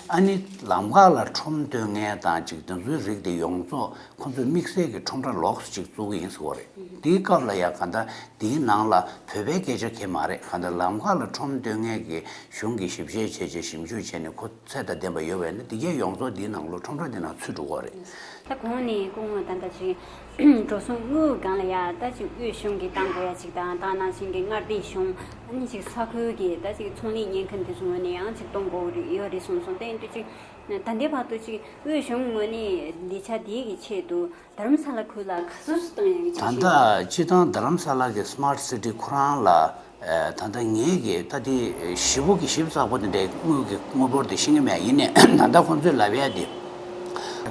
ཨ་ནི་ལམ་ཁ་ལ་ཁྲོམ་སྟོན་མཁན་དང་ཅིག་དེ་ཚོའི་རིགས་དེ་ཡོངས་རྫོགས་ཁོང་ཚོས་དམིགས་བསལ་གྱི་ཁྲོམ་ར་ལོགས་སུ་ཅིག་བཙུགས་ཀྱི་ཡིན་ཟེར་བ་རེད། དེའི་སྐབས་ལ་ཡ་ག་ད་དེའི་ནང་ལ་བོད་པའི་སྐད་ཆ་གང་ཡང་མ་རེད། ག་ད་ལམ་ཁ་ལ་ཁྲོམ་སྟོན་མཁན་གྱི་གཞུང་གིས་ཞིབ་བཤེར་བྱས་བྱས་ཞིབ་འཇུག་བྱས་ནས་ཁོ་ཚད་དང་ལྡན་པ་ཡོད་པ་ཡིན་ན། དེ་གས་ཡོངས་རྫོགས་དེའི་ནང་ལོགས་ཁྲོམ་ར་དེ་ནང་ཚུད་འགྲོ་གི་རེད། ད་གོང་ནས་སྐུ་ངོ་ད་ལྟ་ཅིག་འགྲོ་སོང་དངུལ་སྒང་ལ་ཡ་ད་ཅིག་དབུས་གཞུང་གིས་བཏང་དགོས་ཡ་ཅིག་དང་། ད་ནང་བཞིན་གྱི་མངའ་སྡེ་གཞུང་། ཨ་ནི་ཅིག་ས་ཁུལ་གྱི་ད་ཅིག་ཚོང་ལས་གཉེར་མཁན་དེ་ཚོ་ངོས་ནས་ཡང་ཅིག་གཏོང་དགོས་ཀྱི་ཡོད་རེད་གསུངས་སོང་། དེ་ཡིན་དུས་ཅིག་ད་ལྟའི་བར་དུ་ཅིག་དབུས་གཞུང་ངོས་ནས་ལས་འཆར་དེའི་གི་ཆེད་དུ་རྡ་རམ་ས་ལ་ཁུལ་ལ་ག་ཚོད་ཙམ་བཏང་ཡག་གི་འཆར་གཞི། ད་ལྟ་སྤྱིར་བཏང་རྡ་རམ་ས་ལ་གི་སི་མཱར་ཊི་སི་ཊི་ཁོ་རང་ལ་ ད་ལྟ་ངེད་ཀྱི་ད་དེ་ཞེ་པོ་གི་ཞིབ་ཚགས་པོ་དེ་འདྲའི་དངུལ་གྱི་དངུལ་འབོར་དེ་ཤེས་ཀྱི་མེད། ཡིན་ནའི་ད་ལྟ་ཁོང་ཚོས་ལབ་ཡ་དེ་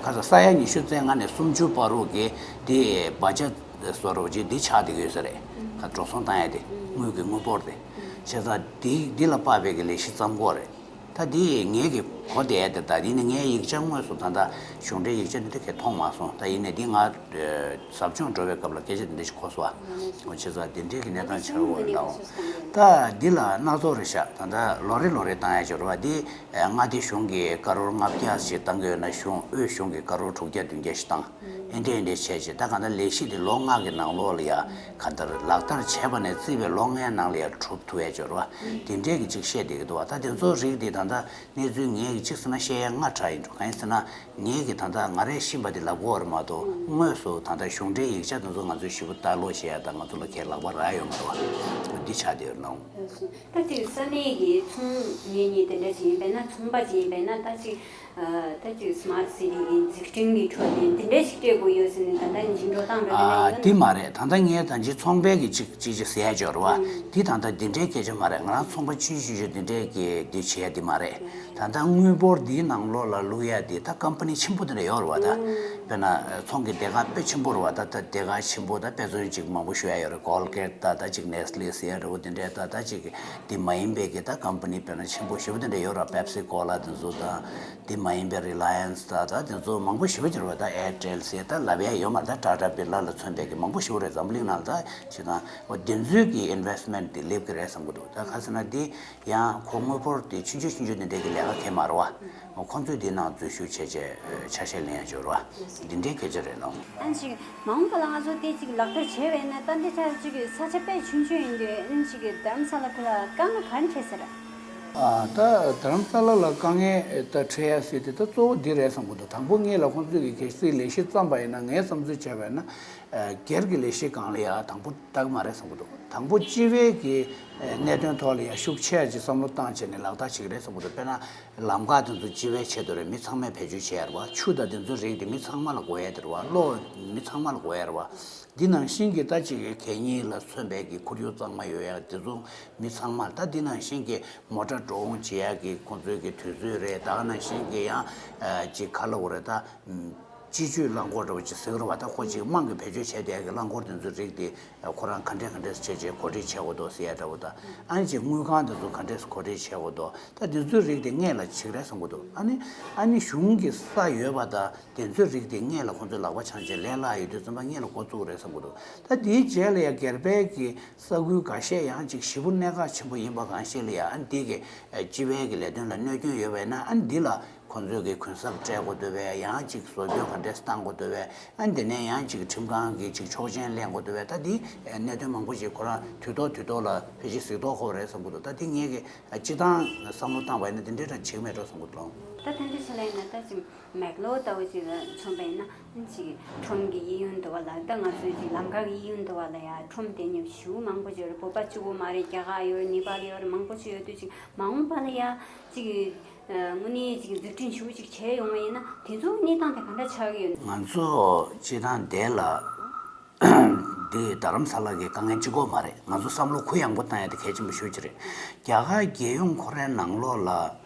ཁ་ས་ས་ཡ་ཉི་ཤུ་རྩ་ལྔ་ནས་སུམ་ཅུ་བར་རུ་གི་དེ་བ་ཇ་བཟོ་རོགས་ཅིག་འདི་ཆགས་བསྡད་ཀྱི་ཡོད་ས་རེད། ཁ་འགྲོ་སོང་བཏང་ཡ་དེ་དངུལ་གྱི་དངུལ་འབོར་དེ་བྱས་ཙང་འདི་འདི་ལ་དཔག་པའི་གི་ལས་གཞི་བརྩམ་དགོས་རེད། ད་འདི་ངེད་ཀྱི་གོ་བདེ་དེ་ད་ཡིན་ནའི་ངའི་ཡིག་ཆ་དངོས་སུ་ད་ལྟ་གཞུང་འབྲེལ་ཡིག་ཆ་འདི་འདྲ་གས་མཐོང་མ་སོང་། ད་ཡིན་ནའི་འདི་ང་ཟབ་སྦྱོང་འགྲོ་བའི་སྐབས་ལ་སྐད་ཆ་འདི་འདྲ་ཞིག་གོ་སོང་། བྱས་ཙང་འདི་འདྲའི་གི་གནས་སྟངས་ཆགས་ཡོད་ལའོ། ད་འདི་ལ་སྣ་ཚོགས་རེད་ཤག་ད་ལྟ་ལོ་རེ་ལོ་རེ་བཏང་ཡ་ཅིག་ཡོད་རེད་བ། འདི་མངའ་སྡེ་གཞུང་གིས་ཀ་རོར་ལྔ་བརྒྱ་ཞིག་བཏང་གི་ཡོད་ན་གཞུང་དབུས་གཞུང་གིས་ཀ་རོར་དྲུག་བརྒྱ་བདུན་བརྒྱ་ཞིག་བཏང་། ཨེ་འདྲས་ཨེ་འདྲས་བྱས་བྱས་ད་གང་ལྟར་ལས་གཞི་འདི་ལོ་ལྔ་གི་ནང་ལོགས་ལ་ཡ་གང་ལྟར་ལག་བསྟར་བྱས་པ་ནས་བརྩིས་པའི་ལོ་ལྔའི་ནང་ལ་ཡ་གྲུབ་ཐུབ་ཡ་ཅིག་ཡོད་རེད་བ། དེ་འདྲས་ཀྱི་ཅིག་བཤད་བསྡད་ཀྱི་འདུག་བ། ད་དེ་ཚོ་རིགས་འདི་ད་ལྟ་གནས་ཚུལ་ངས་ཀྱི་གཅིག་ཟེར་ན་བཤད་ཡ་སྔ་དྲགས་ཡིན་འགྲོ། གང་ཡིན་ཟེར་ན་ངས་ཀྱི་ད་ལྟ་ང་རས་ཤེས་པ་འདི་ལབ་དགོས་པ་རེད་མ་གཏོགས་དངོས་སུ་ད་ལྟ་གཞུང་འབྲེལ་ཡིག་ཆ་དེ་ཚོ་ང་ཚོས་ཞིབ་པོ་ལྟ་ཀློག་བྱེད་ཡ་ད་ང་ཚོ་ལ་ཁས་ལག་པ་རག་ཡོད་མ་རེད་བ། འདི་ཆགས་བསྡད་ཡོད་ལའོ། ད་ཅིག་ས་གནས་ཀྱི་ཚོང་གཉེར་གཉིས་དེ་འདྲ་ཞིག་ཡིན་པས་ན་ཚོང་པ་ཅིག་ཡིན་པས་ན་ད་ཅིག་ད་ཅིག་སི་མཱར་ཊི་སི་ཊི་གི་འཛུགས་སྐྲུན་གྱི་ཁྲོད་ནས་དེ་འདྲ་ཞིག་སྤྲད་དགོས་ཡོད་ཟེར་ནས་ད་ལྟ་འགྱིང་འགྲོ་བཏང་འགྲོ་དེ་འདྲ་ཨ་ཡོད་དེ་ན། མ་རེད། ད་ལྟ་ངས་ད་ཅི་ཚོང་པའི་གི་ཅིག་ཅིག་ཅིག་ཟེར་ཡ་ཅིག་ཡོད་རེད་བ། དེ་ད་ལྟ་འདི་འདྲའི་སྐད་ཆ་མ་རེད། ང་རང་ཚོང་པ་ཆུང་ཆུང་ཆུང་འདི་འདྲའི་གི་འདི་བྱེད་ཡ་འདི་མ་རེད། ད་ལྟ་དངུལ་འབོར་འདིའི་ནང་ལོགས་ལ་བླུག་ཡ་འདི་ད་ཀམ་པ་ནི་ཆེན་པོ་འདི་འདྲ་ཡོད་རེད་བ། ད་དཔེར་ན་ཚོང་གི་སྡེ་ཁག་དཔེ་ཆེན་པོ་རེད་བ། ད་ད་སྡེ་ཁག་ཆེན་པོ་ད་དཔེ་མཚོན་ཅིག་མང་པོ་ཞུ་ཡ་ཡོད་རེད། ཀོལ་གེཊ་ད་ད་ཅིག་ནེ་སི་ལེ་ཟེར་ཡ་འདྲ་བོ་འདི་འདྲའི་ད་ད་ཅིག་འདི་མ་ཡིན་པའི་གི་ད་ཀམ་པ་ནི་དཔེར་ན་ཆེན་པོ་ཞེ་པོ་འདི་འདྲ་ཡོད་རེད་བ། པེབ་སི་ཀོ་ལ་དེ་ཚོ་དང་འདི་མ་ཡིན་པའི་རི་ལ་ཡན་སི་ད་ད་དེ་ཚོ་མང་པོ་ཞེ་པོ་ཅིག་རེད་བ། ད་ཨེར་ཊེལ་ཟེར་ད་ལབ་ཡ་ཡོད་མ་རེད། ད་ཊ་ཊ་བིར་ལ་ལ་མཚོན་པའི་གི་མང་པོ་ཞེ་པོ་རེད། འཛམ་བུ་གླིང་ནང་ལ་ད་ཞེ་ད་འོ་དེ་ཚོའི་གི་ཨིན་ཝེ་སི་མེན་ཊི་དེ་སླེབས་ཀྱི་རེད་བསམ་གི་འདུག་ད་ག་ཟེར་ན་དེ་ཡང་ཁོ་དངུལ་འབོར་དེ་ཆུང་ཆུང་ཆུང་ཆུང་དེ་འདྲའི་གི་ལས་ཀ་གང་ཡང་མ་རེད་བ། ཁོ་ཚོས་དེ་ནང་འཛུལ་ཞུགས་བྱས་བྱས་ཆ་ཤས་ལེན་ཡ་ཅིག་ཡོད་རེད་བ། དེ་འདྲའི་སྐད་ཆ་རེད་ལགས། ཨ་ནི་ཅིག་མ་འོངས་པ་ལ་ང་ཚོ་དེ་ཅིག་ལག་བསྟར་བྱས་པ་ཡིན་ན་ད་འདི་ཆ་ཅིག་ས་ཆ་དཔེ་ཆུང་ཆུང་ཡིན་དུས་ཨ་ནི་ཅིག་རྡ་རམ་ས་ལ་ཁུལ་ལ་དཀའ་ངལ་ག་རེ་འཕྲད་ས་རེད། ཨ་ད་རྡ་རམ་ས་ལ་ལ་དཀའ་ངལ་ད་འཕྲད་ཡ་ཟེར་དེ་ད་གཙོ་བོ་འདི་རེད་བསམ་གི་འདུག་དང་པོ་ངེད་ལ་ཁོང་ཚོས་གི་གལ་སྲིད་ལས་གཞི་བརྩམས་པ་ཡིན་ན་ངའི་བསམ་ཚུལ་བྱས་པ་ཡིན་ན་སྒེར་གྱི་ལས་གཞི་སྒང་ལ་ཡ་དང་པོ་ལྟ་གི་མ་རེད་བསམ་གི་འདུག་དང་པོ་སྤྱི་པའི་གི་གནད་དོན་ཐོག་ལ་ཡ་ཤུགས་ཆེ་ཡ་ཅིག་བསམ་བློ་བཏང་བྱས་ནས་ལག་བསྟར་བྱེད་ཀྱི་རེད་བསམ་གི་འདུག་དཔེར་ན། ལམ་ཁ་དེ་ཚོ་སྤྱི་པའི་ཆེད་དུ་རེད། མི་ཚང་མས་བེད་སྤྱོད་བྱེད་ཡ་རེད་བ། ཆུ་དང་དེ་ཚོའི་རིགས་དེ་མི་ཚང་མ་ལ་དགོས་ཡ་དེ་རེད་བ། གློག་མི་ཚང་མ་ལ་དགོས་ཡ་རེད་བ། འདི་ནང་བཞིན་གྱི་ད་ཅིག་གད་སྙིགས་ལ་མཚོན་པའི་གི་ཁོར་ཡུག་གཙང་མ་ཡོད་ཡ་དེ་ཚོ་མི་ཚང་མ་ལ། ད་འདི་ནང་བཞིན་གྱི་མོ་ཊ་འགྲོ་འོང་བྱེད་ཡ་གི་ཁོང་ཚོའི་གི་དུས་ཚོད་རེད། ད་ག་ནང་བཞིན་གྱི་ཡང་ཅིག་ག་ལབ་དགོས་རེད་ད། སྤྱི་སྤྱོད་རླངས་འཁོར་འདྲ་བོ་ཅིག་ཟེར་གི་རེད་བ། ད་ཁོ་ཅིག་དམངས་ཀྱིས་བེད་སྤྱོད་བྱས་བསྡད་ཡ་གི་རླངས་འཁོར་དེ་ཚོའི་རིགས་དེ་ཁོ་རང་ག་འདྲས་ག་འདྲས་བྱས་བྱས་གོ་སྒྲིག་བྱེད་དགོས་འདུག་ཟེར་ཡ་འདྲ་བོ་དང་། ཨ་ནི་ཅིག་དངུལ་ཁང་དེ་ཚོ་ག་འདྲས་གོ་སྒྲིག་བྱེད་དགོས་འདུག་ད་དེ་ཚོའི་རིགས་དེ་སྔོན་ལ་བྱེད་ཀྱི་རེད་བསམ་གི་འདུག་ཨ་ནི་ཨ་ནི་གཞུང་གི་ས་ཡོད་པ་དང་དེ་ཚོའི་རིགས་དེ་སྔོན་ལ་ཁོང་ཚོས་ལག་པ་འཆང་བྱས་ལས་སླ་ཡོད་དུས་ཙམ་པ་སྔོན་ལ་འགོ་བཙུགས་རེད་བསམ་གི་འདུག་ད་དེའི་རྗེས་ལ་ཡ་སྒེར་པའི་གི་ས་ཁུལ་འགའ་ཤས་ཡང་ཅིག་ཞེ་པོ་གནད་འགག་ཆེན་པོ་ཡིན་པ་གང་ཤེས་ལ་ཡ་ཨ་ནི་དེ་གི་སྤྱི་པའི་གི་ལས་དོན་ལ་གནོད་སྐྱོན་ཡོད་པ་ཡིན་ན་ཨ་ནི་འདི་ལ། ཁོང་ཚོས་ཀྱི་གུན་གསབ་སྤྲད་དགོས་འདུག་བས། ཡང་ཅིག་བཟོ་བཅོས་ག་འདྲས་བཏང་དགོས་འདུག་བས། ཨ་ནི་དེ་ནས་ཡང་ཅིག་ཁྲིམས་ཁང་གི་ཅིག་ཆོག་མཆན་ལེན་དགོས་འདུག་བས། ད་འདི་གནད་དོན་མང་པོ་ཞིག་ཁོ་རང་དུས་ཐོག་དུས་ཐོག་ལ་ཕལ་ཆེར་གཟིགས་རྟོག་ཁོ་རེད་བསམ་གྱི་འདུག་ད་འདི་ངས་ཀྱི་སྤྱི་བཏང་བསམ་བློ་བཏང་བ་ཡིན་ན་འདི་འདྲས་འདྲ་བྱེད་ཀྱི་མེད་འགྲོ་བསམ་གྱི་འདུག་ད་དེ་འདྲ་བྱས་ལ་ཡིན་ན་ད་ཅིག་མེག་ལོར་ལྟ་བུ་ཅིག་ལ་མཚོན་པ་ཡིན་ན་ཨ་ནི་ཅིག་ཁྲོམ་གྱི་གཡས་གཡོན་དུ་བ་ལ་ད་ང་ཚོའི་ཅིག་ལམ་ཁ་གི་གཡས་གཡོན་དུ་བ་ལ་ཡ་ཁྲོམ་དེ་ཉིད་ཞེ་པོ་མང་པོ་ཅིག་ཡོད་རེད། བོད་པ་གཅིག་པོ་མ་རེད། རྒྱ་གར་ཡོད་རེད། ནེ་པཱལ་ཡོད་རེད། མང་པོ་ཅིག་ཡོད་དུས་ཅིག་མ་འོངས་པ་ལ་ཡ་ཅིག་ཨ། དངོས་གནས་ཅིག་འཛུགས་སྐྲུན་ཞེ་པོ་ཅིག་བྱས་ཡོང་བ་ཡིན་ན་དེ་ཚོའི་གནས་སྟངས་དེ་ག་འདྲ་ཆགས་ཀྱི་ཡོད། ང་ཚོ་སྤྱིར་བཏང་དེ་ལ་འདི་རྡ་རམ་ས་ལ་གི་དཀའ་ངལ་གཅིག་པོ་མ་རེད། ང་ཚོ་བསམ་བློ་གུ་ཡངས་པོ་བཏང་ཡ་དེ་གལ་ཆེན་པོ་ཤོས་ཅིག་རེད། རྒྱ་གར་རྒྱལ་ཡོངས་ཁོ་རའི་ནང་ལོགས་ལ་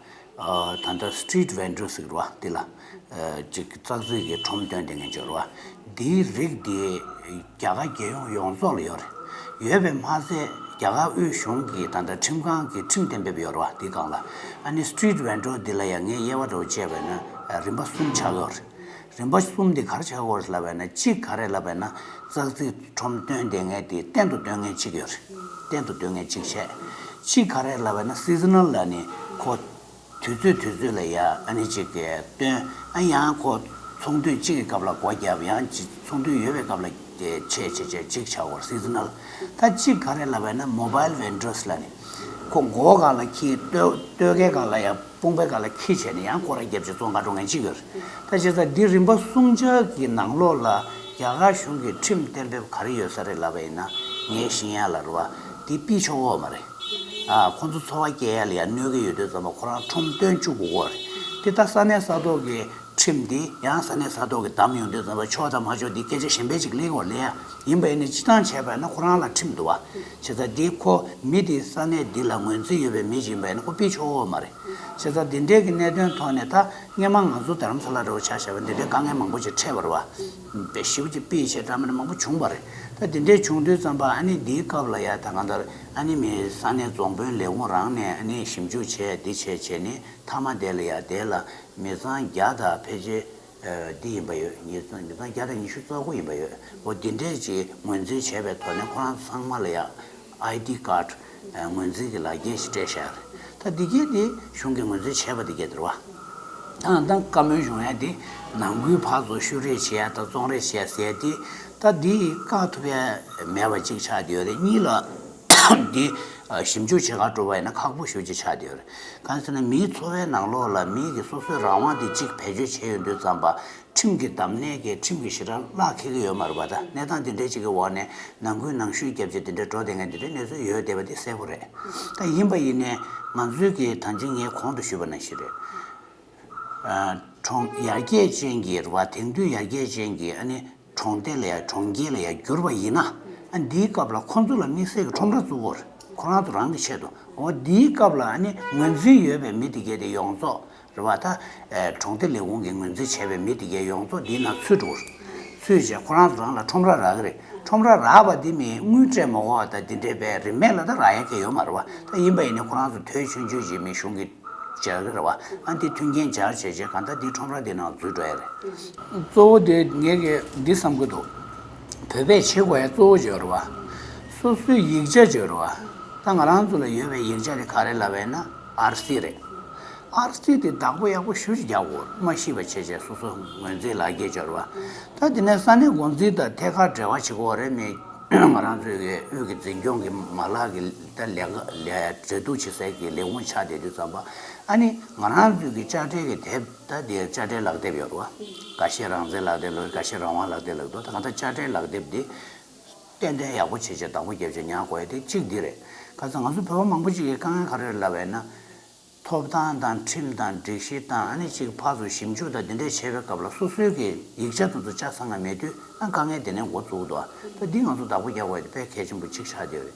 ཨ། ད་ལྟ་སི་ཊི་རིཊ་ཝེན་ཌར་ཟེར་གི་རེད་བ། འདི་ལ་ཨ། ཅིག་ཙག་ཙིག་གི་ཁྲོམ་སྟོན་བསྡད་མཁན་ཅིག་ཡོད་རེད་བ། འདིའི་རིགས་འདི་རྒྱ་གར་རྒྱལ་ཡོངས་ཡོངས་རྫོགས་ལ་ཡོད་རེད། ཡོད་པས་མ་ཚད་རྒྱ་གར་དབུས་གཞུང་གི་ད་ལྟ་ཁྲིམས་ཁང་གི་ཁྲིམས་གཏན་འབེབས་ཡོད་རེད་བ། འདི་སྒང་ལ་ཨ་ནི་སི་ཊི་རིཊ་ཝེན་ཌར་འདི་ལ་ཡང་ངས་དབྱེ་བ་འདྲ་བོ་བྱས་པ་ཡིན་ན་རིམ་པ་གསུམ་ཆགས་ཡོད་རེད། རིམ་པ་གསུམ་འདི་ག་རེ་ཆགས་ཡོད་རེད་ལབ་པ་ཡིན་ན། གཅིག་ག་རེ་ལབ་པ་ཡིན་ན་ཙག་ཙིག་ཁྲོམ་སྟོན་བསྡད་མཁན་དེ་གཏན་དུ་སྡོད་མཁན་གཅིག་ཡོད་རེད། གཏན་དུ་སྡོད་མཁན་གཅིག་བྱས། གཅིག་ག་རེ་ལབ་པ་ཡིན་ན་སི་ཛི་ནལ་ལ་ནི་ཁོ། དུས་ཚོད་དུས་ཚོད་ལ་ཡ་ཨ་ནི་ཅིག་གི་སྟོན། ཨ་ཡང་ཁོ་ཚོང་དུས་གཅིག་གི་སྐབས་ལ་སྒོ་བརྒྱབ། ཡང་ཅིག་ཚོང་དུས་ཡོད་པའི་སྐབས་ལ་ཆད་ཆད་ཆད་ཅིག་ཆགས་ཡོད་རེད། སི་ཛི་ནལ། ད་གཅིག་ག་རེ་ལབ་པ་ཡིན་ན་མོ་བྷལ་ཝེན་ཌར་ལ་ནི་ཁོ་སྒོ་སྒང་ལ་འཁྱེར། སྟོད་སྟོད་ཁའི་སྒང་ལ་ཡ་དཔུང་པའི་སྒང་ལ་འཁྱེར་བྱས་ནས་ཡང་སྐོར་ར་བརྒྱབ་བྱས་བཙོང་ག་འགྲོ་མཁན་གཅིག་ཡོད་རེད། ད་བྱས་ཙང་འདི་རིམ་པ་གསུམ་ཆ་གི་ནང་ལོགས་ལ་རྒྱ་གར་གཞུང་གི་ཁྲིམས་གཏན་འབེབས་ག་རེ་ཡོད་ས་རེད་ལབ་པ་ཡིན་ན་ངའི་ཤེས་ཡ་ལ་རེད་བ། འདི་ཕུད་ཆོག་གི་མ་རེད། ཨ། ཁོང་ཚོ་འཚོ་བ་སྐྱེལ་ཡ་ལ་ཡ་གནོད་ཀྱི་ཡོད་དུས་ཙམ་པ་ཁོ་རང་ཁྲོམ་སྟོན་བཅུག་དགོས་ཀྱི་ཡོད་རེད། དེ་ད་ས་གནས་ས་ཐོག་གི་ ཁྲིམས་འདི་ཡང་ས་གནས་ས་ཐོག་གི་བདམས་ཡོང་དུས་ཙམ་པ་ཆོག་དང་མ་ཆོག་འདི་སྐད་ཆ་གཞན་པའི་ཅིག་གླེང་བ་ལས་ཡིན་པ་ཡིན་ན། སྤྱི་བཏང་བྱས་པ་ཡིན་ན་ཁོ་རང་ལ་ཁྲིམས་འདུག་བ། བྱས་ཙང་འདི་ཁོ་མི་འདི་ས་གནས་འདི་ལ་ངོས་འཛིན་ཡོད་པའི་མི་ཅིག་ཡིན་པ་ཡིན་ན་ཁོ་ཕུད་ཆོག་གི་ཡོད་མ་རེད། བྱས་ཙང་འདི་འདྲའི་གི་གནད་དོན་ཐོག་ནས་ད་སྔོན་མ་ང་ཚོ་རྡ་རམ་ས་ལ་འདྲ་བོ་ཆ་བཞག་པ་འདི་འདྲའི་དཀའ་ངལ་མང་པོ་ཅིག་འཕྲད་པ་རེད་བ། བེད་ཞིབ་ཅིག་ཕུད་བྱས་འདྲ་མིན་མང་པོ་བྱུང་བ་རེད། ད་འདི་འདྲའི་བྱུང་དུས་ཙམ་པ་ཨ་ནི་འདིའི་སྐབས་ལ་ཡ་ད་གང་ལྟར་ཨ་ནི་མི་ས་གནས་རྫོང་དཔོན་ལས་ཁུངས་རང་ནས་ཨ་ནི་ཞིབ་འཇུག་བྱས་འདི་བྱས་བྱས་ནས་མཐའ་མ་དེ་ལ་ཡ་དེ་ལ་མི་ཚང་བརྒྱ་དང་ཕལ་ཆེར་འདི་ཡིན་པ་ཡོད། མི་ཚང་མི་ཚང་བརྒྱ་དང་ཉི་ཤུ་རྩ་དགུ་ཡིན་པ་ཡོད། འོ་འདི་འདྲས་ཅིག་ངོས་འཛིན་བྱས་པའི་ཐོག་ནས་ཁོ་རང་ཚང་མ་ལ་ཡ་ཨའི་ཌི་ཀཌ་ངོས་འཛིན་གྱི་ལག་འཁྱེར་ཞིག་སྤྲད་བཞག་རེད། ད་འདི་གས་འདི་གཞུང་གིས་ངོས་འཛིན་བྱས་པ་འདི་གས་དེ་རེད་བ། ད་ད་བཀའ་མོལ་གཞུང་ཡ་འདི་ནང་ཁུལ་ཕར་ཚུར་ཤུ་རེས་བྱེད་ཡ་ད་བཙོང་རེས་བྱེད་ཡ་ཟེར་ཡ་འདི་ད་འདི་བཀག་ཐུབ་ཡ་མེད་པ་གཅིག་ཆགས་བསྡད་ཡོད་རེད། གཉིས་ལ་འདི་ཞིབ་འཇུག་བྱེད་གར་འགྲོ་བ་ཡིན་ན་ཁག་པོ་ཞེ་པོ་ཅིག་ཆགས་བསྡད་ཡོད་རེད། གང་ཟེར་ན་མིའི་འཚོ་བའི་ནང་ལོགས་ལ་མིའི་གི་སོ་སོའི་རང་དབང་འདི་གཅིག་བེད་སྤྱོད་བྱས་ཡོང་དུས་ཙམ་པ་ཁྲིམས་ཀྱི་བདམས་ནས་ཀྱི་ཁྲིམས་ཀྱི་ཞེ་དྲག་ལག་འཁེལ་གྱི་ཡོད་མ་རེད་པ། ད་གནས་སྟངས་འདི་འདྲའི་ཅིག་གི་འོག་ནས་ནང་ཁུལ་ནང་ཞུས་བརྒྱབ་བྱས་འདི་འདྲའི་འགྲོ་བསྡད་མཁན་འདི་འདྲའི་གནས་ཚུལ་ཡོད་བསྡད་པ་འདི་གསལ་པོ་རེད། ད་ཡིན་པ་ཡིན་ནས་ང་ཚོའི་གི་ད་ཅིང་ངས་གོང་དུ་ཞུས་པ་ནང་བཞིན་རེད། ཨ་གྲོང་ཡར་རྒྱས་ཅན་གྱི་རེད་བ། དེང་དུས་ཡར་རྒྱས་ཅན་གྱི་ཨ་ནི་གྲོང་སྡེ་ལ་ཡ་གྲོང་ཁྱེར་ལ་ཡ་བསྒྱུར་བ་ཡིན་ན། ཨ་འདིའི་སྐབས་ལ་ཁོང་ཚོ་ལ་དམིགས་བསལ་གྱི་ཁྲོམ་ར་བཙུགས་དགོས་རེད། ཁོ་རང་ཚོ་རང་གི་ཆེད་དུ། འོ་འདིའི་སྐབས་ལ་ཨ་ནི་ངོས་འཛིན་ཡོད་པའི་མི་དེ་གས་དེ་ཡོངས་རྫོགས་རེད་བ། ད་ཨེ་གྲོང་སྡེ་ལས་ཁུངས་ཀྱིས་ངོས་འཛིན་བྱས་པའི་མི་དེ་གས་ཡོངས་རྫོགས་འདིའི་ནང་ཚུད་འགྲོ་གི་རེད། ཚུད་བྱས་ཁོ་རང་ཚོ་རང་ལ་ཁྲོམ་ར་རག་གི་རེད། ཁྲོམ་ར་རག་པ་འདི་མིན་དངུལ་སྤྲད་མ་དགོས་པ་དང་འདི་འདྲའི་པའི་རིན་མེད་ལ་ད་རག་ཡ་གས་ཡོད་མ་རེད་བ། ད་ཡིན་པ་ཡིན་ནའི་ཁོ་རང་ཚོ་དོད་ཆུང་ཆུང་ཅིག་མི་གཞུང་གིས་སྦྱར་གི་རེད་བ། ཨ་འདི་མཐུན་རྐྱེན་སྦྱར་བྱས་བྱས་གང་ལྟར་འདི་ཁྲོམ་ར་འདི་ནང་འཛུལ་འགྲོ་ཡ་རེད། གཙོ་བོ་དེ་ངས་གི་འདི་བསམ་གི་འདུག་བོད་པས་བྱེད་དགོས་ཡ་གཙོ་བོ་བརྗོད་རེད་བ། སོ་སོའི་ཡིག་ཆ་བརྗོད་རེད་བ། ད་ང་རང་ཚོ་ལ་ཡོད་པའི་ཡིག་ཆ་དེ་ག་རེ་ལབ་པ་ཡིན་ན་ཨར་སི་རེད། ཨར་སི་དེ་བདག་པོ་ཡག་པོ་ཞེ་པོ་ཅིག་རྒྱག་དགོས་རེད། མ་ཤེས་པ་བྱས་བྱས་སོ་སོ་ངོས་འཛིན་ལག་འཁྱེར་བརྗོད་རེད་བ། ད་དེ་ནས་ས་གནས་འགོ་འཛིན་དང་ཐད་ཀར་འབྲེལ་བ་བྱེད་དགོས་རེད། མི་ང་རང་ཚོའི་གི་དབུས་ཀྱི་འཛིན་སྐྱོང་གི་མ་ལག་གི་ད་ལས་ཀ་ལས་འབྲེལ་གཏུག་བྱེད་སའི་གི་ལས་ཁུངས་ཆགས་བསྡད་དུས་ཙམ་པ། ཨ་ནི་ང་རང་ཚོའི་གི་དཔྱ་ཁྲལ་གི་དེབ་ད་དེ་དཔྱ་ཁྲལ་ལག་དེབ་ཡོད་རེད་བ། འགའ་ཤས་རང་བཙན་ལག་དེབ་ལབ། འགའ་ཤས་རང་དབང་ལག་དེབ་ལབ་འདུག་ད་གང་ལྟར་དཔྱ་ཁྲལ་ལག་དེབ་འདི་ཏན་ཏན་ཡག་པོ་བྱེད་བྱེད་བདག་པོ་རྒྱབ་བྱེད་ཉར་དགོས་ཡ་དེ་གཅིག་འདི་རེད། ཁ་སང་ང་ཚོ་བོད་པ་མང་པོ་ཅིག་གིས་དཀའ་ངལ་ག་རེ་རེད་ལབ་པ་ཡིན་ན། ཐོབ་ཐང་དང་ཁྲིམས་དང་སྒྲིག་གཞི་དང་ཨ་ནི་ཅིག་ཕར་ཚུར་ཞིབ་འཇུག་དང་འདི་འདྲས་བྱེད་པའི་སྐབས་ལ་སོ་སོའི་གི་ཡིག་ཆ་དེ་ཚོ་ཆ་ཚང་ང་མེད་དུས་ཨ་དཀའ་ངལ་དེ་ནས་འགོ་བཙུགས་འདུག་ད་འདི་ང་ཚོ་བདག་པོ་རྒྱག་དགོས་ཡ་དེ་དཔེ་གལ་ཆེན་པོ་གཅིག་ཆགས་བསྡད་ཡོད་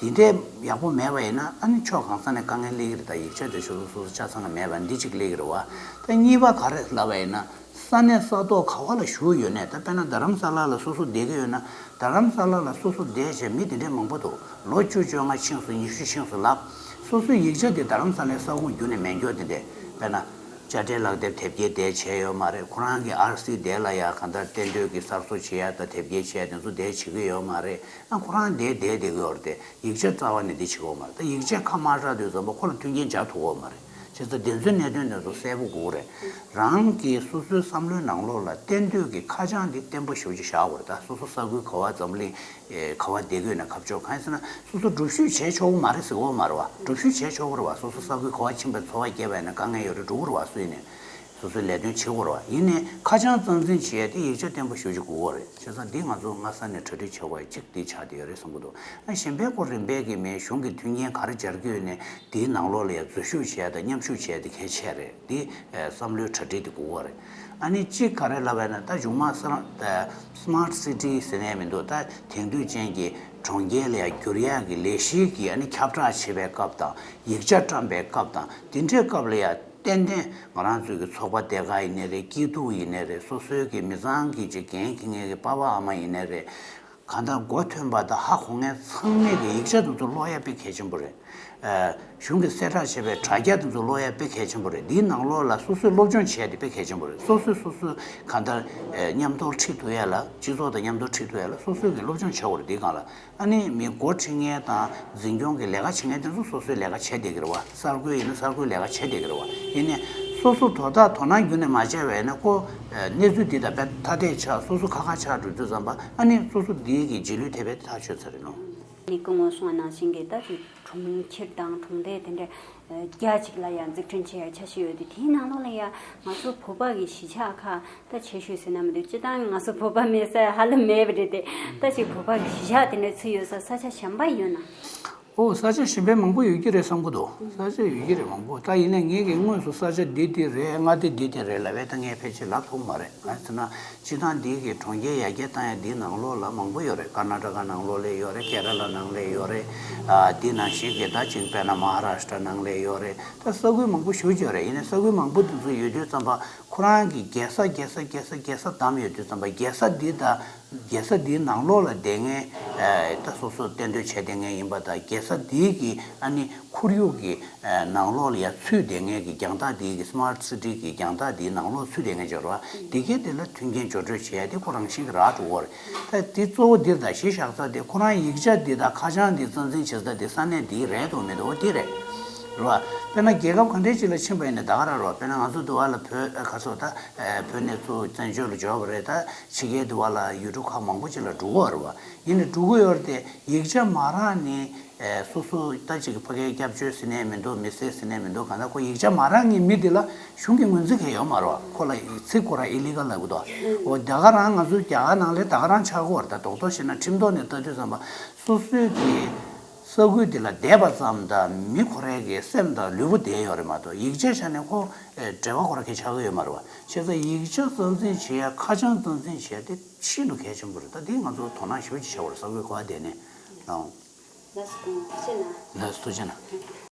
རེད། དེ་འདྲས་ཡག་པོ་མེད་པ་ཡིན་ན་ཨ་ནི་ཕྱོགས་གང་ས་ནས་དཀའ་ངལ་སླེབས་ཀྱི་རེད། ད་ཡིག་ཆ་དེ་ཚོ་སོ་སོ་ཆ་ཚང་ང་མེད་པ་འདི་གཅིག་སླེབས་ཀྱི་རེད་བ། ད་གཉིས་པ་ག་རེ་ལབ་པ་ཡིན་ན། ས་གནས་ས་ཐོག་ག་བ་ལ་བཞུགས་ཡོད་ནས་ད་དཔེར་ན་རྡ་རམ་ས་ལ་ལ་སོ་སོ་བསྡད་ཀྱི་ཡོད་ན། རྡ་རམ་ས་ལ་ལ་སོ་སོ་བསྡད་བྱས་མི་དེ་འདྲས་མང་པོ་འདུག་ལོ་བཅུ་བཅོ་ལྔ་ཕྱིན་སོང་། ཉི་ཤུ་ཕྱིན་སོང་ལབ། སོ་སོའི་ཡིག་ཆ་དེ་རྡ་རམ་ས་ལའི་ས་ཁོངས་བརྒྱུད་ནས་མེད་མཁན་དེ་འདྲས། དཔེར་ན། དཔྱ་ཁྲལ་ལག་དེབ་དེབ་སྐྱེལ་དེ་བྱས་ཡོད་མ་རེད། ཁོ་རང་གི་ཨར་སི་དེ་ལ་ཡ་གང་ལྟར་གཏན་སྡོད་ཀྱི་གསར་བཟོ་བྱེད་ཡ་དང་དེབ་སྐྱེལ་བྱེད་ཡ་དེ་ཚོ་དེ་བྱེད་ཀྱི་ཡོད་མ་རེད། ཨ་ཁོ་རང་དེ་བསྡད་བསྡད་ཀྱི་ཡོད་རེད་དེ། ཡིག་ཆ་རྩ་བ་ནས་འདི་བྱེད་དགོས་མ་རེད། ད་ཡིག་ཆ་ཁ་མ་གྲགས་དུས་ཙམ་པ་ཁོ་ལ་མཐུན་རྐྱེན་སྦྱར་ཐུབ་ཀྱི་ཡོད་མ་རེད། བྱས་ཙང་དེ་ཚོའི་གནད་དོན་དེ་ཚོ་གསལ་པོ་དགོས་རེད། རང་གི་སོ་སོའི་བསམ་བློའི་ནང་ལོགས་ལ་གཏན་སྡོད་ཀྱི་ཁ་བྱང་འདི་བརྟན་པོ་ཞེ་པོ་ཅིག་བཞག་དགོས་རེད། ད་སོ་སོ་ས་ཁུལ་ག་བ་འཛམ་གླིང་ཨེ་ག་བ་བསྡད་ཀྱི་ཡོད་ན་ཁ་ཕྱོགས་གང་ཡིན་ཟེར་ན། སོ་སོ་སྒྲུབ་བཞུད་བྱེད་ཆོག་གི་མ་རེད་ཟེར་གྱི་ཡོད་མ་རེད་བ། སྒྲུབ་བཞུད་བྱེད་ཆོག་གི་རེད་བ། སོ་སོ་ས་ཁུལ་ག་བ་ཕྱིན་པའི་འཚོ་བ་སྐྱེལ་བ་ཡིན་ན་དཀའ་ངལ་ཡོད་རེད། འགྲོ་གི་རེད་བ། སུ་ཡིན་ནའི། སོ་སོའི་ལས་དོན་བྱེད་དགོས་རེད་བ། ཡིན་ནའི་ཁ་བྱང་རྩ་འཛིན་བྱེད་ཡ་དེ་ཡིག་ཆ་བརྟན་པོ་ཞེ་པོ་ཅིག་དགོས་ཀྱི་ཡོད་རེད། བྱས་ཙང་འདི་ང་ཚོ་སྔ་ས་ནས་གྲ་སྒྲིག་བྱེད་དགོས་ཡ་གཅིག་འདི་ཆགས་བསྡད་ཡོད་རེད་བསམ་གྱི་འདུག་ཨ་གཞན་པའི་སྐོར་རིམ་པས་ཀྱི་མེད། གཞུང་གི་མཐུན་རྐྱེན་ག་རེ་སྦྱར་གྱི་ཡོད་ནའི་འདིའི་ནང་ལོགས་ལ་ཡ་འཛུལ་ཞུགས་བྱེད་ཡ་དང་མཉམ་ཞུགས་བྱེད་ཡ་དེ་གལ་ཆེ་རེད། འདི་ཨ་བསམ་བློའི་གྲ་སྒྲིག་དེ་དགོས་ཀྱི་ཡོད་རེད། ཨ་ནི་གཅིག་ག་རེ་ལབ་པ་ཡིན་ན། ད་གཞུང་མང་ས་རང་ད་སི་མཱར་ཊི་སི་ཊི་ཟེར་ནས་མི་འདུག་ད་དེང་དུས་ཅན་གྱི་གྲོང་ཁྱེར་ལ་ཡ་བསྒྱུར་ཡ་གི་ལས་གཞི་གི་ཨ་ནི་ཁྱབ་བསྒྲགས་བྱེད་པའི་སྐབས་དང་ཡིག་ཆ་བཀྲམ་པའི་སྐབས་དང་དེ་འདྲའི་སྐབས་ལ་ཡ། ཏན་ཏན་ང་རང་ཚོའི་གི་ཚོགས་པ་སྡེ་ཁག་ཡིན་ནའི་རེད། སྐྱིད་སྡུག་ཡིན་ནའི་རེད། སོ་སོའི་གི་མི་ཚང་གི་ཅིག་འགན་འཁྱེར་མཁན་གི་པ་ཕ་ཨ་མ་ཡིན་ནའི་རེད། གང་ལྟར་མགོ་ཐོན་པ་དང་ཧ་གོ་མཁན་ཚང་མས་གི་ཡིག་ཆ་དེ་ཚོ་ཀློག་ཡ་དཔེ་གལ་ཆེན་པོ་རེད། ཨ་གཞུང་གིས་གསལ་བསྒྲགས་བྱས་པའི་དྲ་རྒྱ་དེ་ཚོ་ཀློག་ཡ་དཔེ་གལ་ཆེན་པོ་རེད། འདིའི་ནང་ལོགས་ལ་སོ་སོས་སློབ་སྦྱོང་བྱས་ཏེ་དཔེ་གལ་ཆེན་པོ་རེད། སོ་སོས་སོ་སོའི་གང་ལྟར་ཨ་མཉམ་དུ་ཁྲིད་ཐུབ་ཡ་ལ། སྤྱི་ཚོགས་དང་མཉམ་དུ་ཁྲིད་ཐུབ་ཡ་ལ་སོ་སོས་གི་སློབ་སྦྱོང་བྱེད་དགོས་རེད། འདིའི་སྒང་ལ། ཨ་ནི་མི་འགོ་ཁྲིད་མཁན་དང་འཛིན་སྐྱོང་གི་ལས་ཀ་བྱེད་མཁན་དེ་ཚོ་སོ་སོའི་ལས་ཀ་བྱེད་བསྡད་ཀྱི་རེད་བ། གསར་འགོད་ཡིན་ན་གསར་འགོད་ལས་ཀ་བྱེད་བསྡད་ཀྱི་རེད་བ། ཡིན་ནའི་སོ་སོ་དོ་བདག་དོ་སྣང་བརྒྱུད་ནས་མ་བྱས་པ་ཡིན་ན་ཁོ་གནས་ཚུལ་འདི་དང་དཔེ་ཐ་དད་ཆགས། སོ་སོ་ཁ་ཁ་ཆགས་འགྲོ་དུས་ཙམ་པ་ཨ་ནི་སོ་སོ་འདིའི་གི་རྗེས་ལུས་ཐེབས་པའི་ཐག་ཆོད་ཚར་རེད་ནོ། ནི་སྐུ་ངོ་གསུངས་པ་ནང་བཞིན་གྱི་ད་ཅིག་གྲོང་ཁྱེར་དང་གྲོང་རྡལ་དེ་འདྲ་རྒྱ་ཅིག་ལ་ཡང་འཛུགས་སྐྲུན་བྱེད་ཡ་འཆར་གཞི་ཡོད་དུས་དེའི་ནང་ལོགས་ལ་ཡང་ང་ཚོ་བོད་པ་གི་གཞིས་ཆགས་ཁག་ད་ཆེ་ཤོས་ཟེར་ན་མི་འདུག་སྤྱིར་བཏང་ང་ཚོ་བོད་པ་མེད་ས་ཧ་ལམ་མེད་པ་རེད་དེ། ད་ཅིག་བོད་པ་གི་གཞིས་ཆགས་དེ་འདྲ་ཚུད་ཡོད་ས་ས་ཆ་གཞན་པ་ཡོད་ན། ཨོ་ས་ཆ་གཞན་པའི་མང་པོ་ཡོད་ཀྱི་རེད་བསམ་གི་འདུག་ས་ཆ་ཡོད་ཀྱི་རེད་མང་པོ། ད་ཡིན་ནའི་ངེད་ཀྱིས་དངོས་སུ་ས་ཆ་འདི་འདི་རེད། མངའ་སྡེ་འདི་འདི་རེད་ལབ་པས་ད་ངས་ཕལ་ཆེར་ལབ་ཐུབ་མ་རེད། གང་ཡིན་ཟེར་ན་སྤྱིར་བཏང་འདི་གི་གྲོང་ཁྱེར་ཡར་རྒྱས་བཏང་ཡ་འདིའི་ནང་ལོགས་ལ་མང་པོ་ཡོད་རེད། ཀར་ན་ཊ་ཀ་ནང་ལོགས་ལ་ཡོད་རེད། ཀེ་ར་ལ་ནང་ལ་ཡོད་རེད། ཨ་འདི་ནང་བཞིན་གྱི་ད་ཅིག་དཔེར་ན་མ་ཧ་ར་ཤི་ཊ་ནང་ལ་ཡོད་རེད། ད་ས་ཁུལ་མང་པོ་ཞེ་པོ་ཅིག་ཡོད་རེད། ཡིན་ནའི་ས་ཁུལ་མང་པོ་འདི་ཚོ་ཡོད་དུས་ཙམ་པ་ཁོ་རང་གི་རྒྱལ་ས་རྒྱལ་ས་རྒྱལ་ས་རྒྱལ་ས་བདམས་ཡོད་དུས་ཙམ་པ་རྒྱལ་ས་འདི་དང་རྒྱལ་ས་འདིའི་ནང་ལོགས་ལ་བསྡད་མཁན་ད་སོ་སོ་གཏན་སྡོད་བྱས་བསྡད་མཁན་ཡིན་པ་དང་རྒྱལ་ས་འདིའི་གི་ཨ་ནི་ཁོར་ཡུག་གི་ནང་ལོགས་ལ་ཡ་ཚུད་བསྡད་མཁན་གི་རྒྱང་ཐག་འདིའི་གི་སི་མཱར་ཊི་སི་ཊི་གི་རྒྱང་ཐག་འདིའི་ནང་ལོགས་ཚུད་བསྡད་མཁན་ཅིག་ཡོད་རེད་བ། འདི་གའི་དེ་ལ་མཐུན་རྐྱེན་སྦྱོར་སྤྲོད་བྱེད་ཡ་དེ་ཁོ་རང་བཞིན་གི་རག་འགྲོ་གི་རེད། ད་དེ་གཙོ་བོ་འདིར་ད་གཞི་བཞག་ས་དེ་ཁོ་རང་ཡིག་ཆ་འདི་དང་ཁ་བྱང་འདི་རྩ་འཛིན་བྱེད་ས་དེ་ས་གནས་འདི་རེད་དོ་མི་འདུག་འོ་དེ་རེད། རེད་བ། དཔེར་ན་རྒྱལ་ཁབ་ག་འདྲའི་ཅིག་ལ་ཕྱིན་པ་ཡིན་ན་ད་ག་རང་རེད་བ། དཔེར་ན་ང་ཚོ་འདི་བ་ལ་བོད་ཨ་ག་ཚོད་ད་བོད་ནས་ཚུར་བཙན་བྱོལ་ལ་འབྱོར་བ་རེད། ད་ཕྱི་རྒྱལ་འདི་བ་ལ་ཡུལ་གྲུ་ཁག་མང་པོ་ཅིག་ལ་འགྲོ་གི་ཡོད་རེད་བ། ཡིན་ནའི་འགྲོ་གི་ཡོད་རེད་དེ་ཡིག་ཆ་མ་རག་ནི་སོ་སོ་ད་ཅིག་ཕ་གིའི་སྐྱབས་བཅོལ་ཟེར་ནས་མི་འདུག་མི་སེར་ཟེར་ནས་མི་འདུག་གང་ལྟར་ཁོ་ཡིག་ཆ་མ་རག་མཁན་མི་འདི་ལ་གཞུང་གི་ངོས་འཛིན་གང་ཡང་ཡོད་མ་རེད་བ། ཁོ་ལ་ཚིག་ཁོ་རང་ཨི་ལི་གལ་ལབ་གི་འདུག་འོ་ད་ག་རང་ང་ཚོ་རྒྱ་གར་ནང་ལ་ད་ག་རང་ཆགས་ཀྱི་ཡོད་རེད། ད་རྡོག་རྡོག་བཤད་ན་ཁྲིམས་ཐོག་ནས་ལྟ་དུས་ཙམ་པ་སོ་སོའི་གི་ས་ཁུལ་འདི་ལ་བསྡད་པ་ཙམ་དང་མི་ཁོ་རའི་གི་སེམས་དང་ལུས་པོ་བསྡད་ཡོད་རེད་མ་གཏོགས་ཡིག་ཆའི་ཆ་ནས་ཁོ་འབྲེལ་བ་ཁོ་རང་གི་ཆགས་ཀྱི་ཡོད་མ་རེད་བ། བྱས་ཙང་ཡིག་ཆ་རྩ་འཛིན་བྱེད་ཡ་ཁ་བྱང་རྩ་འཛིན་བྱེད་ཡ་དེ་ཤིན་ཏུ་གལ་ཆེན་པོ་རེད། ད་འདི་ང་ཚོ་དོ་སྣང་ཞེ་པོ་ཅིག་བྱ་དགོས་རེད། ས་ཁུལ་ག་པར་བསྡད་ནའི་ལགས། ལགས་སོ། ཐུགས་རྗེ་གནང་། ལགས་སོ། ཐུགས་རྗེ་གནང་།